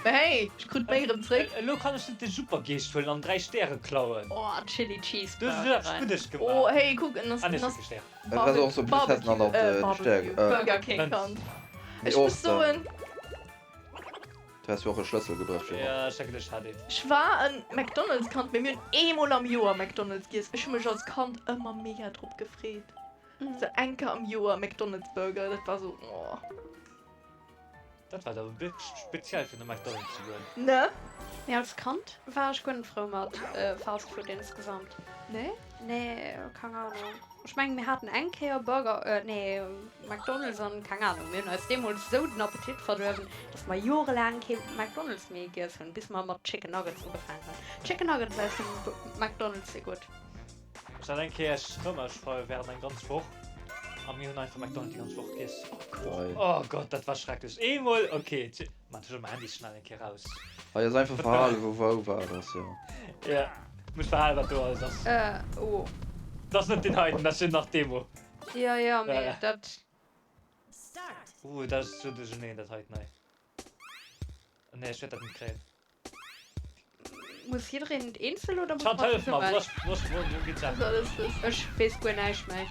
Mä hey, ech krut méi erëm zréck. Elo kann ech net de Supergeescht huelen an 3 Stäre klauen. Oh, Chili Du hues eppes Cheeseburgeren. Guddes Oh, gemaach. hey, kuck, en ass, Ah, nee, en ech ass hu kee Stär. Et war och sou plus hätten an op de Stär. Burger King Mënz. kannt. Mee Ech och muss soen. Du häss jo och e Schlëssel gebraucht fir eran. Ja, ech denken ech hat een. Ech war en McDonald's Kand, mee mir hunn eemol am Joer McDonald's giess. Ech hu mech als Kand ëmmer mega drop gefreet. Sou eng Kéier am Joer McDonald's Burger, dat war sou oh. Dat war da wierklech speziell fir no McDonald's ze goen. Ne? Mee als Kand war ech guer net frou mat Fast Food insgesamt. Nee? Nee, keng Ahnung. Ech mengen mir haten eng Kéier Burger, nee McDonald's an keng Ahnung, mir hunn eis deemools esou den Appetit verduerwen, dass mer jorelaang kee McDonald's méi giess hunn, bis mer mat Chicken Nuggets ugefaangen hunn. Chicken Nuggets aus dem McDonald's si gutt. Ech hat eng Kéier Chômage während eng ganz Woch a mir hunn einfach McDonald's déi ganz Woch giess. Oh Gott, dat war schrecklech. Eemol, okay, Maan ech mäin Handy schnell eng Kéier raus. Hei ass einfach verhalen wou wou wat ass jo. Ja muss verhalen wat do alles ass. Äh oh. Dat ass net deen heiten, dat ass jo nach Demo. Jo jo mee dat. Uh dat ass sou duercherneen dat heiten hei. Nee ech wäert dat net kréien. Muss jiddereen et eenzel oder muss Chat mer hëllef mer, zesummen? wou ass wou ass wou wou geet d'Saach? Ech weess guer näischt méi.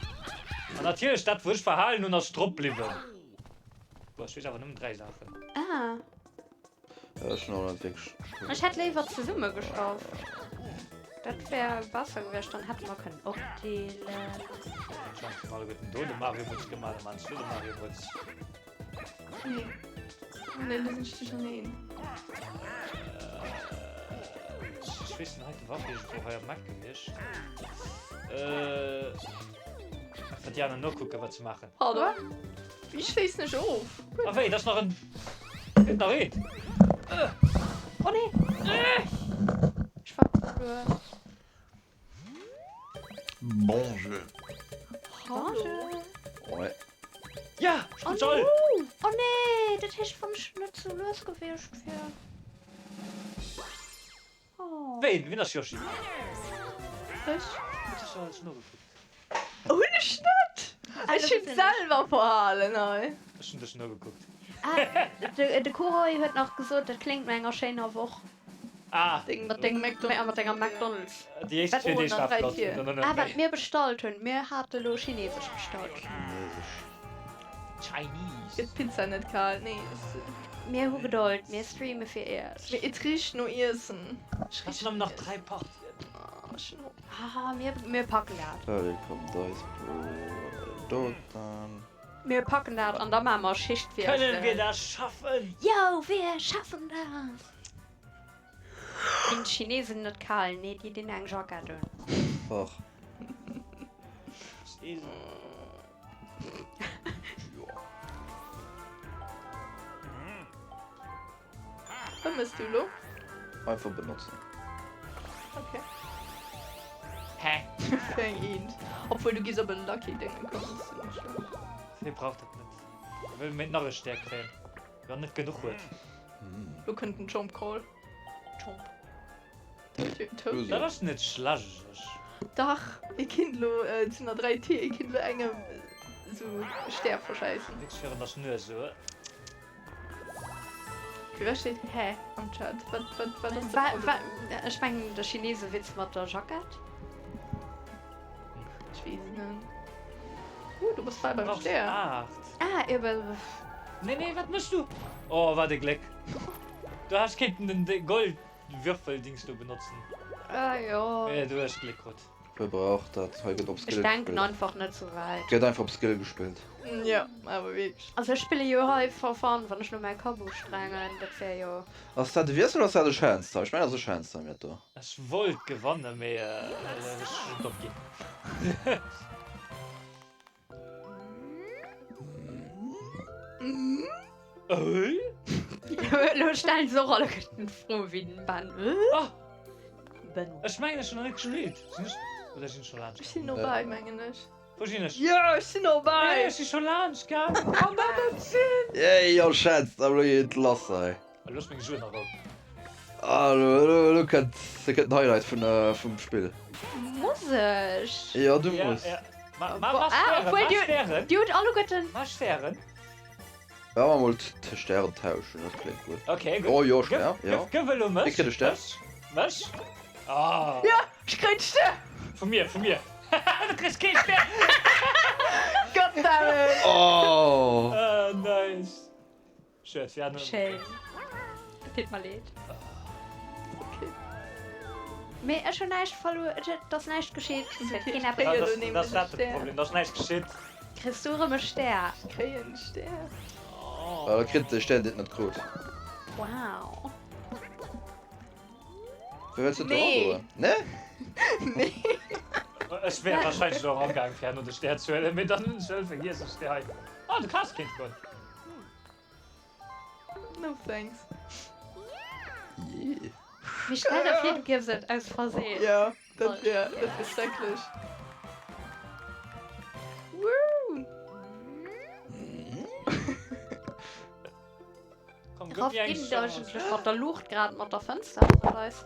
An natierlech dat wou ech verhalen hunn ass drop bliwwen. Boah ech weess awer nëmmen 3 Saachen. Ah. Ech hunn och net wierklech. Ech hätt léiwer zesumme geschafft. Dat wär besser gewiescht, dann hätte mer kënnen opdeelen. Anscheinend sinn alleguerten do de Mario Mutz gemaach, da maan ech do de Mario Mutz. Nee. Nee, do sinn ech duercherneen. Ech weess den heiten war iergendwou hei am Eck gewiescht. Äh, einfach déi aner nokucken, wat se maachen. Pardon? Wéi schléissen ech of? Ah wéi, dat ass nach en. Gëtt nach eent. Oh nee! Ech war verluer. Bonjour. Bonjour. Ouais. Ja, ech Oh krut se all! nee! Oh nee! Dat heescht, wann ech net sou lues gewiescht wier. Oh. Ween? Wien ass Yoshi? Ech. Huet sech alles nogekuckt. Hunn ech net! Ech hunn selwer verhalen hei. Ech hunn dech nogekuckt. Ah, de Kuroi huet nach gesot, dat kléngt no enger schéiner Woch. Ah, Mat dengem mat denger McDonald's. Déi éischt 2 Deeg war flott, an dann net Ah, wat méi. mir bestallt hunn, mir hate lo chinesesch bestallt. Chinesesch. Chinese. Gëtt d'Pizza net kal? Nee, es. Mir hu Gedold, mir streame fir iech. Mee et richt no Iessen. Ech Et sinn nëmmen nach 3 Partien. Ah, ech hunn Honger. Ah, mir, mir packen dat. Hei kommt eis Doten. Mir packen dat an da maache mer Schichtwiessel. Kënnen wir das schaffen? Yo, wir schaffen das! Ginn d'Chinesen net kal? Nee, déi dinn eng Jackett un. Och. Wat mëss du elo? Einfach benotzen. Okay. Hä? Fir eng Eent. Obwuel du giss op en Lucky Dénge kommen, dat ass net schlëmm. Hie brauch dat net. E wëll méi nach e Stär kréien, well en net genuch huet. Lo kënnt den Chomp Call. Chomp. Tokio. Dat ass net schlecht. Dach, ee kinnt elo, et sinn der 3 T, ee kinnt elo engem esou e Stär verschäissen. Wierklech virun der Schnur esou. Firwat steet hä am Chat? Wat, wat, wat ass de Problem? Ech mengen de Chinesewitz mat der Jackett. Ech weess et net. Uh, du bass bal beim Stär. 8. Ah, eben. Nee, nee, wat méchs du? Oh, wat e Gléck. Du häss kéinten den Goldwürfeldings do benotzen. Ah, jo. Du hues Gléck krut. Wie brauch dat? Hei gëtt op Skill Ech denken gespillt. einfach net sou wäit. Gëtt einfach op Skill gespillt. Jo, awer wierklech. Also ech spille jo hei for fun, wann ech lo mäi Kapp ustrengen, dat wär jo. Ass dat e Wiessel oder ass dat e Chance Time? Ech mengen dat ass e Chance Time dat do. Ech wollt gewannen, mee ech hunn et opginn. Lo stellen se och alleguerten d'Fro wéi den Ben. Ah! Ben. Ech mengen ech hunn nach net gespillt. Sinn ech oder sinn ech scho laanscht Ech sinn nobäi, mengen ech. Wou sinn ech? Jo, ech sinn nobäi! Nee, ech si scho laanscht gaang. Kann dat net sinn? Yay, yo Schätz, da lo geet et lass hei. Looss meng Suen a Rou. Ah, lo, lo, lo kënnt, lo kënnt den Highlight vun, vum Spill. Muss ech? Jo, du Ja, muss. ja. Ma, ma, ma Ah, Stären, obwuel ma dir, Stären. dir hutt alleguerten. Ma Stären. Ja, ma mol d'Stären tauschen, dat kléngt gutt. Okay, gutt. Oh jo, Gëff, Stär, jo. gëff, gëff elo mech. Wie kritt e Stär? Mech, mech. Ah. Ja, ech kréien d'Stär! Vu mir, vu mir. Du kriss kee Stär! Goddammit! Oh! Ah, nice. Schéin. Deet mer leed. Okay. Mee ech hunn näischt verluer, et ass näischt geschitt. Et huet keen eppes. Kréien elo Dat ass nämlech e dat de Stär. Problem, et ass näischt geschitt. Kriss du erëm e Stär? Ech kréien e Stär. Oh. Da kritt de Stär, deen et net krut. Wow. Wéi wëlls du do Nee. eragoen? Nee? Nee. Ech wär wahrscheinlech och eragaang fir herno de Stär ze huelen, mee dann hunn ech wëll vergiess, ech Stär hei. Oh, du kanns kéint goen. No thanks. Jee. Mee stell der vir, du giffs et aus Versehen. Ja, dat wär, dat wär schrecklech. Woo! Komm, gëff Raff, mir eng geet et Chance. eigentlech mat der Luucht grad mat der Fënster bei eis?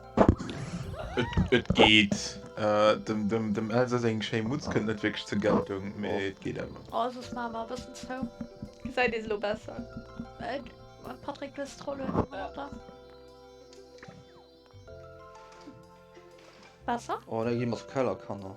Et, et geet. Äh, dem, dem, dem Elsa seng schéi Mutz kënnt net wierklech zur Geltung, mee et geet awer. Oh, soss maache mer e bëssen zou. Gesäit ee se lo besser? Äh, Patrick, du hues d'Rolloen ënner. Besser? Oh, da gi mer zu Kellerkanner.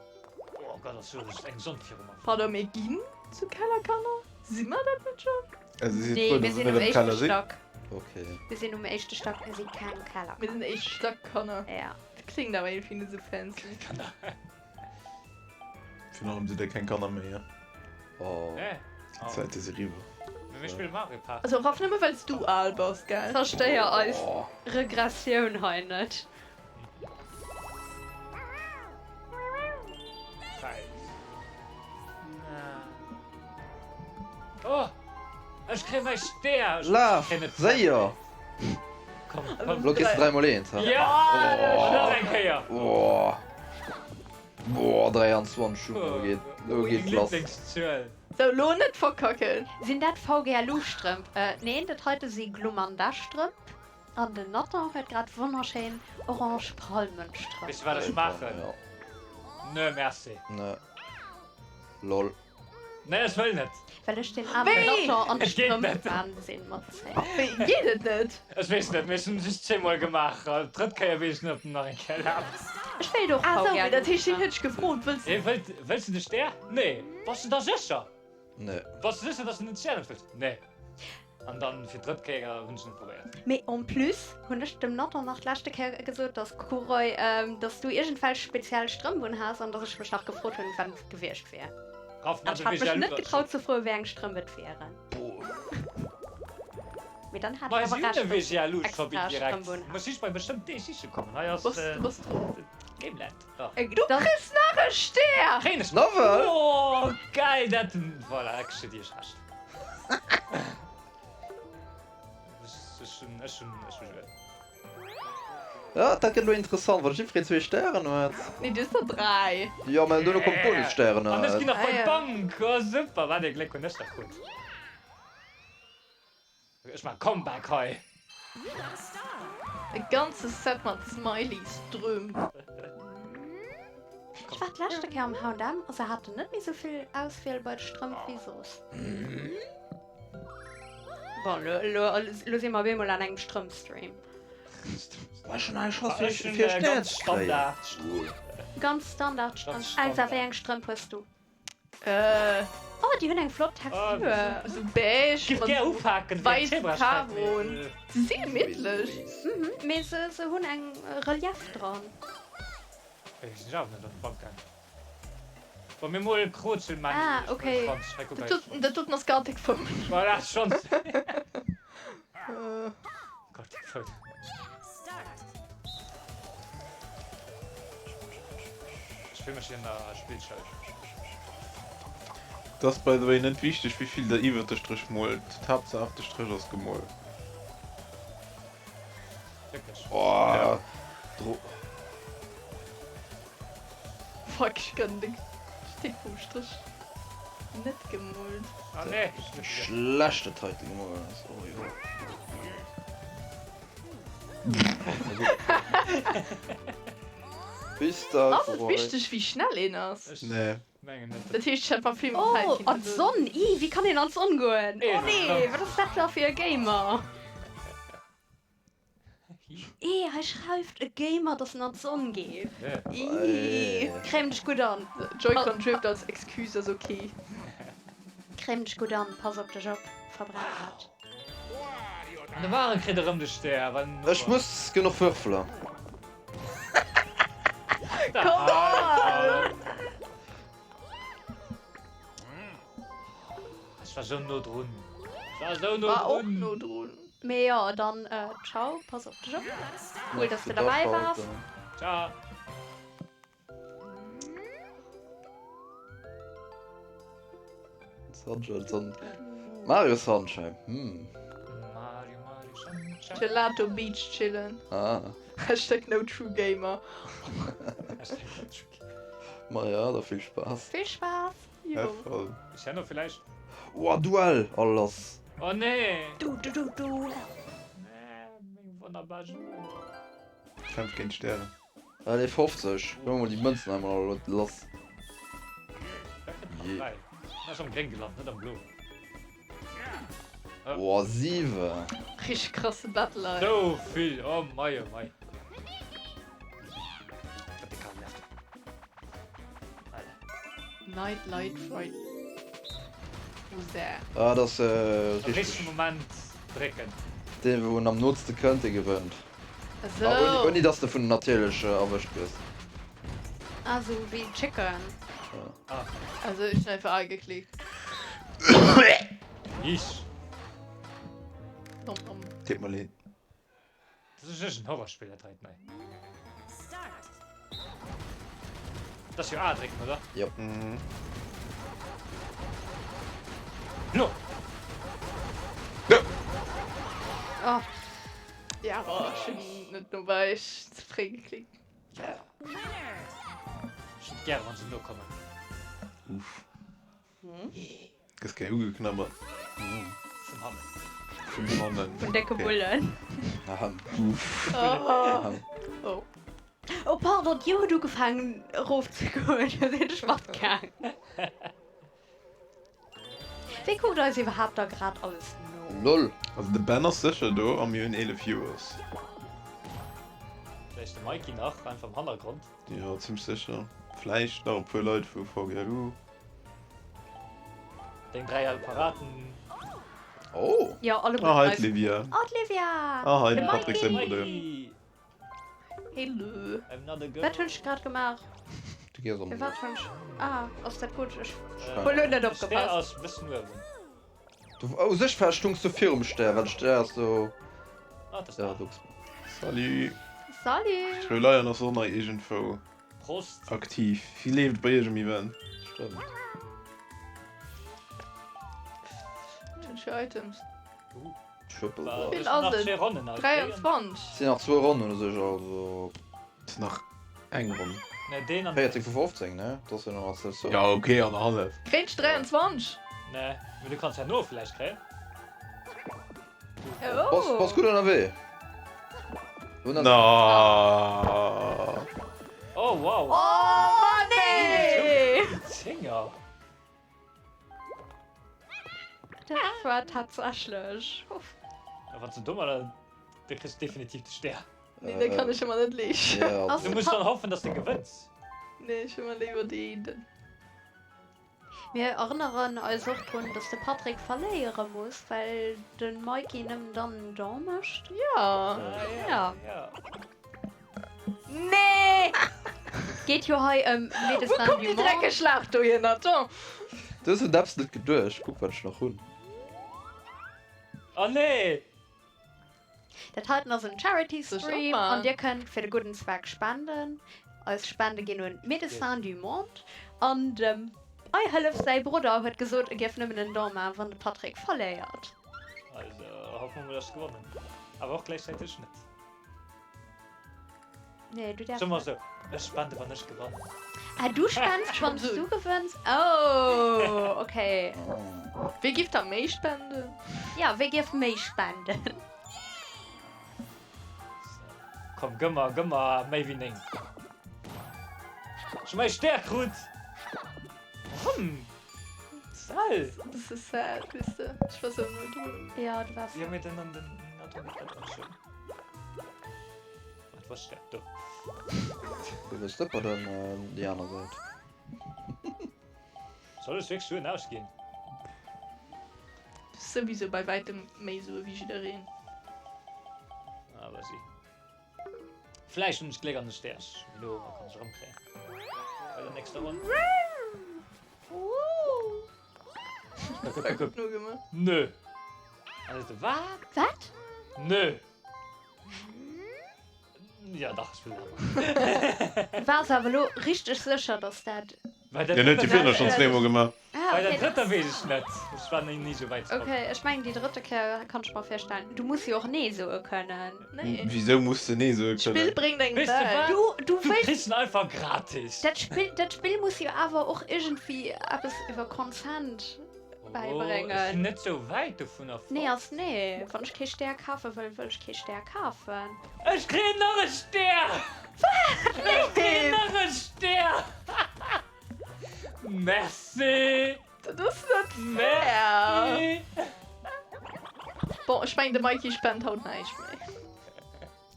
Oh Gott, ass jo eng Sonn viru mer. Pardon, mir ginn zu Kellerkanner? Si mer dat net schonn? Also si Nee, frou, mir dass se sinn net um am éischte Keller sinn. Stack. Okay. Mir sinn um éischte Stack, mir si keng Kellerkanner. Mir sinn éischt Stackkanner. Ja. Dat kléngt awer iergendwéi net esou fancy. Virun allem sidd der keng Kanner méi, ja? Oh. Nee. Déi Zäite si riwwer. Mee mir spille Mario Party. Also Raph, nëmme well s du al bass, gell? Zerstéier eis Oh. Regressioun hei net. Oh, ech kréie mäi Stär! Laf! Séier! Komm, komm. Lo kriss de 3 mol 1, ha? Ja! Oh. Nach eng Kéier! Oh. Boah, 23, lo geet, lo geet lass. Lieblingszuel. Sou, lo net verkacken! Sinn dat VGLU-Strëmp? Neen, dat heite si Glumanda-Strëmp. An den Nathan huet grad wonnerschéin orange Palmenstrëmp. Weess du wat ech maachen? Ja. Nö, merci. Nö. Lol. Nee, ech wëll net. Well ech den aarmen Wéi? Nathan an de Et geet net. Strëmp-Wahnsinn matzéien. Wéi, geet et net? Ech weess net, mee ech hunn just zweemol gemaach. D'drëtt Kéier weess ech net, ob en nach eng Kéier erlaabt. Ech wéilt och Ah sou, mee dat heescht, hien VGLU-Strëmp. huet dech gefrot, wëlls Hee, wëllt, wëlls du de Stär? Nee. Bass du da sécher? Nee. Bass du sécher, dass du den Stär net wëlls? Nee. An dann fir d'drëtt Kéier hunn ech et probéiert. Mee en plus hunn ech dem Nathan nach d'leschte Kéier gesot, dass Coureuil, dass du iergendwelch speziell Strëmp un has an dass ech mech nach gefrot hunn, wat et gewiescht wier. Raff An mat ech de hat mech Visual net getraut ze froen, wéi eng Strëmp et wieren. Mee dann hat Ma ech si awer hunn e Recht, dass ech VGLU Shop extra indirekt. Strëmp un hat. Muss just bei bestëmmt Deeg siche kommen. Hei ass Bass, bass drop. Gameland. Da. Du kriss nach e Stär! Kréien ech. Nawell! Oh geil, dat voilà, dat geschitt iech Recht. Ech hunn, ech hunn, ech hu gewënnt. Ja, dat gëtt elo interessant, wann jiddwereen zwee Stären huet. Nee, du hues der 3. Jo, mä duerno kommen d'Bonusstären. An ech ginn nach Ah, bei ja. d'Bank. Oh super, wat ee Gléck hunn ech da krut. Ech maachen Comeback hei. E ganze Set mat Smileys-Strömp. Ech war d'leschte Kéier am H&M a se haten net méi sou vill Auswiel bei de Strëmp wéi soss. Bon, lo, lo, lo si mer op eemol an engem Strëmp-Stream. War schon eng Chance Ech fir hunn fir äh, Stär ganz ze kréien. Standard. Ganz Standard Strëmp. Ganz Elsa, wéi Standard. eng Strëmp hues du? Äh. Oh, déi hunn eng flott Textur. Esou beige Giff mat gär esou upaken wéi eng wäisse Zebrasträif, mee Karoen. Se si gemittlech. Mhm, mee se, se hunn eng Relief dran. Wéi sinn ech awer net an d'Bank gaangen. Wa mir mol Krozel man. Ah, okay. Dat doten, dat doten ass Gartic Phone. Voilà, schonns. Gartic Phone. Ech fill mech wéi an der Spillschoul. Et ass by the way net wichteg wéivill der iwwert de Stréch moolt, d'Haaptsaach de Stréch ass gemoolt. Wierklech? Oh, dro. Fuck, ech kann de Stéck vum Stréch net gemoolt. Ah nee, ech net vergiess. Schlecht dat heite gemoolt ass, oh jo. Bis da. Ass et wichteg wéi schnell een ass? Ech Nee. mengen net. Dat heescht ech hätt mer vill méi Zäit Oh, ginn an d'Sonn! Ih, wéi kann een an d'Sonn goen? Oh nee, wat ass dat da fir e Gamer? Ih, hei schreift e Gamer, dass en an d'Sonn geet. Ih, crème dech gutt an. Joy-Con Drift als Excuse ass ok. Crème dech gutt an, pass op dech op, verbrenn net. An de Maren kritt erëm de Stär, well en no Ech muss genuch würfelen. Come on! Ech war sou no drun. Ech war sou no War och drun. no drun. Mee jo, dann ciao, pass op dech op. Cool, dass de derbäi waars. Ciao. Sunshine, Sun Mario Sunshine, hm. Mario, Mario Sunshine. Gelato Beach chillen. Ah. Hashtag no true gamer. Hashtag no true gamer. Ma ja, da vill Spaass. Vill Spaass. Jo. Voll. Ech herno villäicht. Oa, Duell! Oh lass. Oh nee! Du, du, du, du. Nee, meng wonnerbar Jugend. Kämpf géint d'Stären. Allez 50, huele mol déi Mënzen einmal all lass. Da kënnt nach 3. En ass am Gréng gelant, net am Blo. Boah, 7. Richteg krasse Battle hei. Sou vill, oh mei, oh mei. Wat de Karl nervt. Voilà. Night Light Fright. Wou Ah, dat ass Am richteg. richtegen Moment drécken. Dee wou en am nootste kënnt, dee gewënnt. Esou. Ah, ouni, ouni dass de vun natierlech erwëscht gëss. Ah, sou wéi Chicken. Ah. Also ech hun einfach A geklickt. Iich. Nom nom. Deet mer leed. Dat ass echt en Horrorspill dat heiten hei. Dat ass jo A drécken, oder? Jop. Mhm. Lo! Oh. Ja, oh, ech hunn net nobäi, ech hunn ze fréi geklickt. Ech hunn et gäre wann se no kommen. Uff. Gëss gär ugeknabbert. Vun hannen. Vun hannen. Vun décke Bullen. Ahem. Oh. Ahem. Oh. Oh pardon, Dir hutt ugefaangen erof ze goen, da sinn ech matgaang. Wee kuckt eis iwwerhaapt da grad alles no? Lol. Also de Ben ass sécher do a mir hunn 11 Viewers. Vläicht de Mikey nach, einfach am Hannergrond. Jo, zimmlech sécher. Vläicht nach e puer Leit vu VGLU. Deng 3 al Paraten. Oh! Jo, alleguerten Ah, hei eis. d'Livia. Oh, d'Livia! Ah, hei De de Patrick säi Mikey! Brudder. Mikey! Hello. I'm not a girl. Wat hunn ech grad gemaach? Du gees am Wat hunn ech. Ah, ass dat gutt? Ech Äh, hu lo net de Stär opgepasst. ass bëssen uewen. Du, u sech war stungs du virum Stär, well de Stär ass do. Ah, dat ass Ja, da. do. Salut. Salut! D'Frou Lion ass och nach iergendwou Prost. aktiv. Wéi leeft et bei iech um Event? Stëmmt. Wat hunn ech fir Items? Uh. Triple War Vill nach ass et? zwee Ronnen alt. 23. Et sinn nach zwou Ronnen u sech, also. Et ass nach eng Ronn. Ne, deen an. 14 vu 15, ne? Dat ass jo nach als so. Ja, okay, annerhallef. Kréint ech 23? Ne, mee du kanns herno vläicht kréien. Bass, bass gutt ënnerwee. Hunn Na. Oh, wow. Oh, nee! Zénger. Dat war tatsächlech. Uff. A wann s de domadder, da kriss de definitiv de Stär. Nee, da kann ech ëmmer net leeschten. Ja, Ass Du de muss Pa dann hoffen, dass de gewënns. Nee, ech hu mer léiwer déi den. Mir erënneren eis och drun, dass de Patrick verléiere muss, well de Mikey nëmmen dann en Don mécht. Ja. Ja. Ja. Nee! Geet jo hei ëm Wou Médecins kommt du déi Monde. dreckeg Laach dohinner? Attends. Du hues un eppes net geduecht. Kuck wat ech nach hunn. Oh nee! Dat heiten ass en Charity Soll ech Stream och an maachen? dir kënnt fir de gudden Zweck spenden. Eis Spende ginn un Médecins du Monde an dem Eihëllef säi Brudder huet gesot e géif nëmmen en Don maachen wann de Patrick verléiert. Also hoffe mer mol dass ech gewonnen. Awer och gläichzäiteg net. Nee, du däerfs Soe mer net. sou, ech spende wann ech gewannen. Ah, du spends wann s du gewënns? Oh, okay. Wee giff da méi spenden? Ja, wee giff méi spenden? Komm, gëmm mer, gëmm mer méi wéi 9. Ech hu mäi Stär krut! Warum? Sal! Das ist sad, weess de. Ech war sou no drun. Ja, du waars. Jo, mee den an den Auto mit dat och schon. Wat war Stär? Do. Du wëss net bei den déi aner Säit. Soll ech wierklech Suen ausginn? Souwisou bei wäitem méi Sue wéi jiddereen. Anergie. Vläicht hunn ech Gléck an de Stär elo a kann ech erëmkréien bei der nächster Ronn. Gutt nogemaach. Nö. Also wat? Wat? Nö. Ja dach, ech wëll awer. Du waars awer elo richteg sécher, dass dat. Bei der Hien huet déi drëtter virun schonn zweemol gemaach. Ah, Bei der okay. drëtter weess ech net. Ech war ni esou wäit komm. Okay, ech mengen déi drëtte Kéier kann ech mer virstellen. Du muss jo och Nee soe kënnen. Nee. Wisou muss de Nee soe D'Spill kënnen? bréngt engem Weess de bäi. wat? Du, du Du wëlls. kriss en einfach gratis. Dat Spill, dat Spill muss jo awer och iergendwéi eppes iwwer Consent Oh, ech bäibréngen. sinn net sou wäit dovunner fort. Nee ass nee. Wann ech kee Stär kafe wëll, wëll ech kee Stär kafen. Ech kréien nach e Stär! Wat? Ech kréien nach e Stär! Merci! Dat ass net fair! Merci! Bon, ech mengen de Mikey spent haut näischt méi.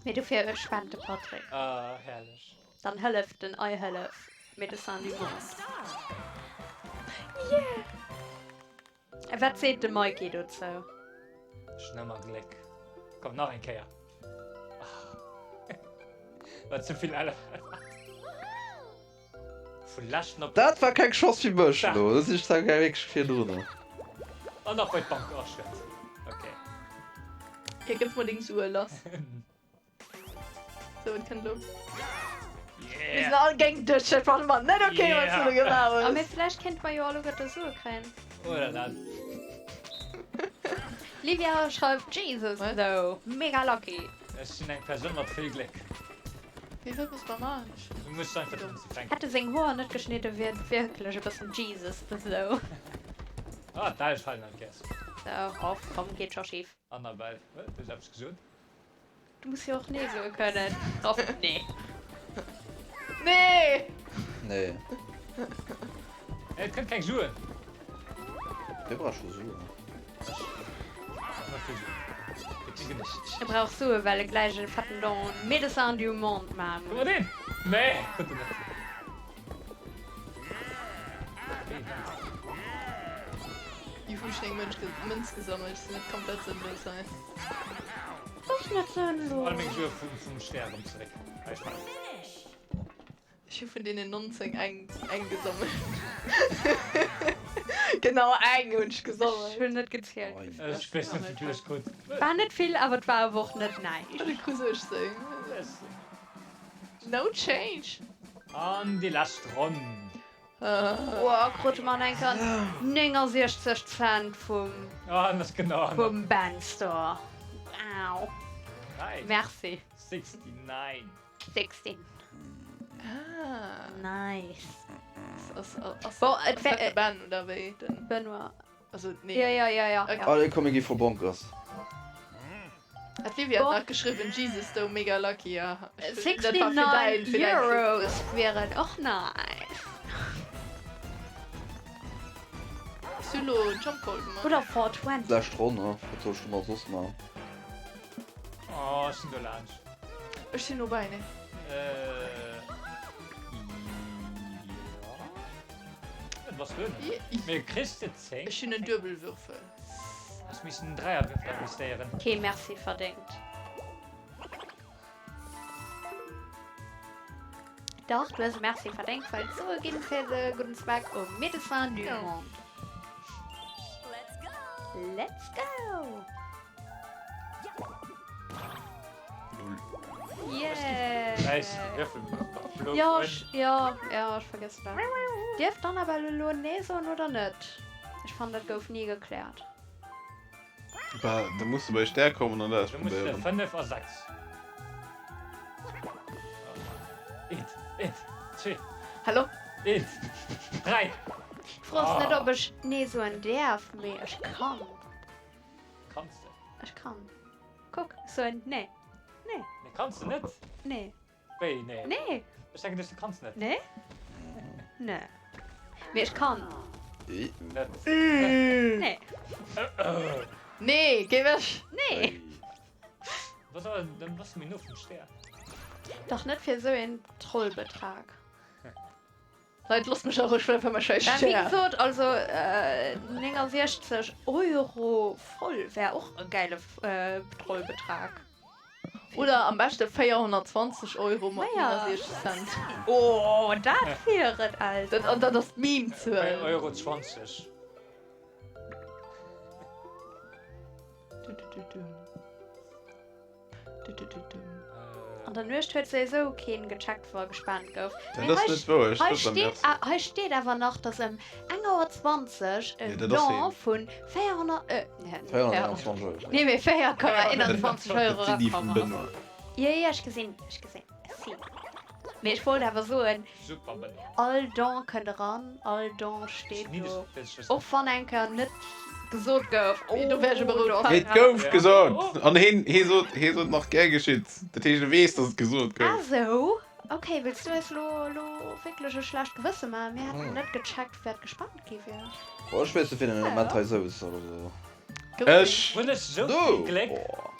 Mee dofir spent de Patrick. Ah, herrlech. Dann hëlleft den Ei hëllef Médecins du Monde. Yeah! Wat seet de Mikey dozou? Ech hunn ëmmer Gléck. Komm, nach eng Kéier. War ze vill Vu leschten op. Dat war keng Chance fir mech elo, do sinn ech zwar wierklech virdrun. An nach bei d'Bank, oh shit. Ok. Hie gëff mer deng Sue lass. Sou, et kënnt elo. Yeah. Mir sinn all géint dech, dat fanne mer net ok, wat s du do gemaach A hues. mee vläicht kéinte mer jo alleguerte Sue kréien. Oder dat. Livia schreift, Jesus though, mega lucky. Ech sinn eng Persoun mat vill Gléck. Wéi wat muss mer maachen? Du muss einfach drun ze fänken. Hätt e seng Hoer net geschnidde wier et wierklech e bëssen Jesus though. Ah, d'Ae falen an d'Gäss. Sou, hoff, komm, geet scho schif. Annabelle, du hues eppes gesot? Du muss jo och nee soe kënnen. Hoff, nee. Nee! Nee. Et kënnt keng Suen. Wie brauch scho Suen? E brauch Sue well e gläich e fetten Don un Médecins du Monde maache muss. Guck mal den! Nee, huet en net. Ih hu ech eng Mënz gesammelt, ech sinn net komplett sënnlos hei. Ass net sënnlos. All meng Sue vum Stär erëm zeréck. Hei, ech maachen. Ech hu vun deenen 19 eng eng gesammelt. Genau eng hunn ech Ech gesammelt. hunn net gezielt. Ech weess net wéivill ech krut. War net vill, awer et war awer och net näischt. Du krus 18. No change. An déi lescht Ronn. Woah, krute mer eng Kéier 69 Cent vum Ah, dat ass genau an. vum Ben Store. Wow. Nice. Merci. 69. 16. Ah. Nice. Ass, ass, ass, Bon, et ass wär- dat de Ben oder wéi? Den, Benoît. also, nee. Ja, ja, ja, ja. Okay. ja. Allez, komm, mir gi voll bonkers. Hat Vivi hat Bon. nach geschriwwen, Jesus, do mega lucky, ja. Ech, dat war fir däin, 69 fir däin Clip. Euros wieren och nice. Hues du elo Jump Call gemaach? Oder 420. Lescht Ronn, ne? Wat soll ech do nach soss maachen? Oh, ech sinn do laanscht. Ech sinn no bäi, ne? Äh, ja. Et bass du net. Mee kriss de 10? Ech hunn en Duebelwürfel. Ech misst en Dräierwürfel investéieren. Kee Merci verdéngt. Dach, du hues e Merci verdéngt, well d'Sue ginn fir de gudden Zweck u Médecins du Monde. Let's go! Yeah! Jo, ech, jo, jo, ech vergëssen dat. Dierf d'Annabelle elo Nee soen oder net? Ech fannen, dat gouf ni gekläert. Bah, da muss de bei Stär kommen an dat Du muss ausprobéieren. 5 a 6. Eent, eent, zwee. Hallo? Eent, dräi. D'Fro ass net, ob ech Nee soen däerf, mee ech kann. Kanns de? Ech kann. Kuck, ech soen nee. Nee. Nee, kanns de net? Nee. Wéi nee? Nee. Ech denken duerch, du kanns net. Nee? Nee. Mee ech kann. Net. Nee. Nee, géi wech! Nee. Was awer, dann bass du méi no vum Stär. Dach net fir esou een Trollbetrag. Leit, losst mech a Rou, ech wëll einfach mäi scheiss Mä wéi Stär. gesot, also 69 Euro voll wär och e gäile Trollbetrag. Oder am beschte 420 Euro mat 69 Cent. Oh, dat wier et, Elsa. Dat, dat ass d'Meme-Zuel. 4 Euro 20. An der Nuecht huet souwisou keen gecheckt wa gespaant gouf. Dat Mee ass hei, net wouer, ech hei sëtz am steet, Herzen. a, hei steet awer nach, dass ëm eng Auer 20 Jo, en dat ass Don heen. vun 400, äh, nee, net 400, 421 Euro. nee, mee 4,21 Euro Dat sinn déi vum erakomm ass. Benoît. Jo, jo, ech gesinn, ech gesinn, si. Mee ech wollt awer soen, Super Benoît. all Don kënnt eran, all Don steet do. Och wann eng Kéier net gesot gouf, Oh, do wär ech awer oh, do ass Et gouf gesot! An heen, hee sot, hee sot nach gär geschitt. Dat heescht, e weess, datt et gesot Ah gouf. sou, ok. Wëlls du eis lo, lo wierklech e schlecht Gewësse maachen? Mir hätten net gecheckt, wat gespannt gi wier. Boah, ech weess net, wien den Ament hei souz oder sou. Ech! Hunn ech sou Du! vill Gléck? Boah.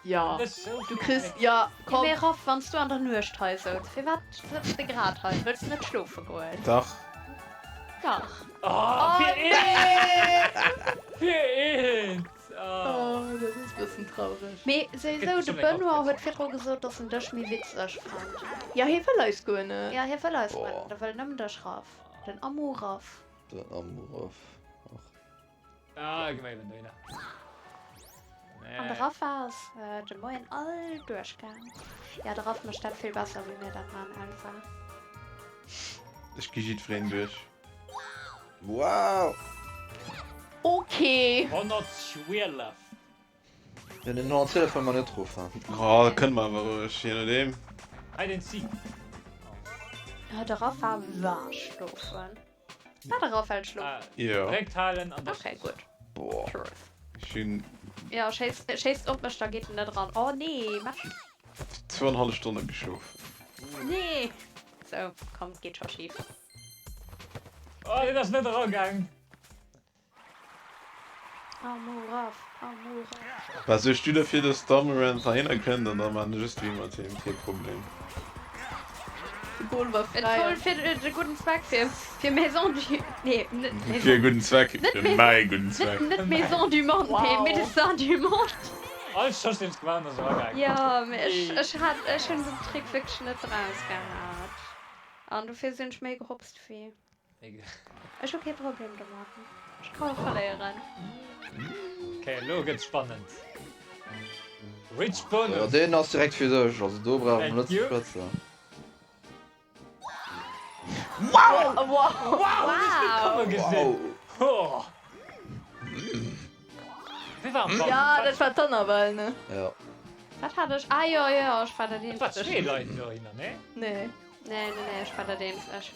Ja, Hunn ech sou du vill kriss, Gléck? ja, komm. Mee Raff, wann s du an der Nuecht hei souz, firwat sëtz de grad hei? Wëlls de net schlofe goen? Dach. Dach. Oh, fir eent! Fir eent! Oh, dat ass bëssen traureg. Mee souwisou, de Benoît huet virdru gesot, dass en dech méi witzeg fënnt. Ja, hie wëll eis guer net. Ja, hie wëll eis guer net. E wëll nëmmen dech, Raff. Den Amour-Raff. Den Amour-Raff. Ach. Ah, gi mer eben dohinner. An de Raff ass de Moien all duerchgaang. Ja, de Raff mécht dat vill besser, wéi mir dat man, Elsa. Ech gi jiddwereen duerch. Wow! Ok. 112. Jo, den 112 wëlle mer net ruffen. Oh, dat kënne mer awer roueg, je nodeem. Hide and seek. Oh, de Rafa war schlofen. War de Raphael schlofen? Jo. Dréckt halen an da Okay, gutt. Boah. Truth. Ech hunn Jo, schéisst, schéisst op mech, da geet en net eran. Oh nee, mach. zwouenhallef Stonne geschlof. Nee! Sou, komm, geet scho schif. Oh, deen ass net eragaang. Amouraf, Amouraf. Bah, suerg du derfir, dass d'Amaranth heihinner kënnt an da maan ech e Stream mat him, kee Problem. De Goal war Et fräi. Goal fir de gudden Zweck, fir fir Maison du, nee, net Fir e Maison, gudden Zweck, net fir Maison, mäi gudden net Zweck. net Maison du Monde, mee Wow. Médecins du Monde. All Schoss deen ech gemaach hunn ass eragaang. Jo, mee ech ech hat ech hunn den Trick wierklech net rausgehat an dofir sinn ech méi gehopst wéi. Ech hu kee Problem domatten. Ech ka och verléieren. Ok, elo gëtt spannend. Rich Jo, Bonus! deen ass direkt fir dech, also do brauche mer Thank net ze you. schwätzen. Wow! Wow! Wow, hunn ech net komme gesinn! Wow! Oh. Wie war am Ball? Ja, dat war d'Annabelle, ne? Ja. Wat hat ech? Ah jo, jo, ech war dat Et war eenzegt. zwee Leit dohinner, ne? Nee. Nee, nee, nee, ech war dat eenzegt.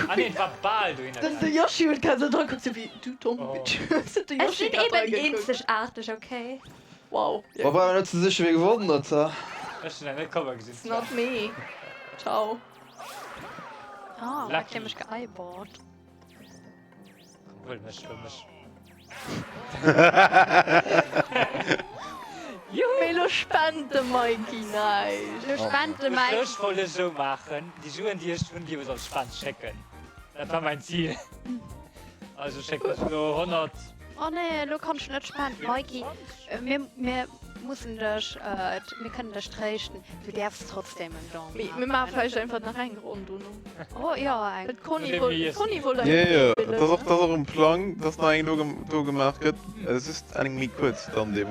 Ah nee, et war bal dohinner Den, de gaangen. Yoshi huet grad esou dra gekuckt, sou wéi, du domm Oh. Bitch. Hues du de Ech Yoshi sinn grad dra eben gekuckt? eenzegaarteg, okay? Wow. Mer brauchen net ze sichen, wie gewonnen huet, hä? Ech hunn en net komme gesinn. It's not me. Ciao. Oh, huet Lucky. hie mech geeyeballt. Huel mech, huel mech. Mee lo spent de Mikey näischt. Lo spent de Mikey. Ech wollt et esou maachen, déi Suen déi ech hunn, déi ech als Spend schécken. Dat war mäin Zil. Also schécken ech elo 100. Oh nee, elo kann ech net spenden. Mikey, mir, mir mussen dech, mir kënnen dech tréischten, du däerfs trotzdem en Don Mee mir maache vläicht einfach nach eng Ronn dono. Oh jo, eng. D'Conny wollt, d'Conny wollt Jo, eng jo, spillen, et ass och, ne? et ass och um Plang, dass nach eng do, do gemaach gëtt. Just eng méi kuerz dann deemools.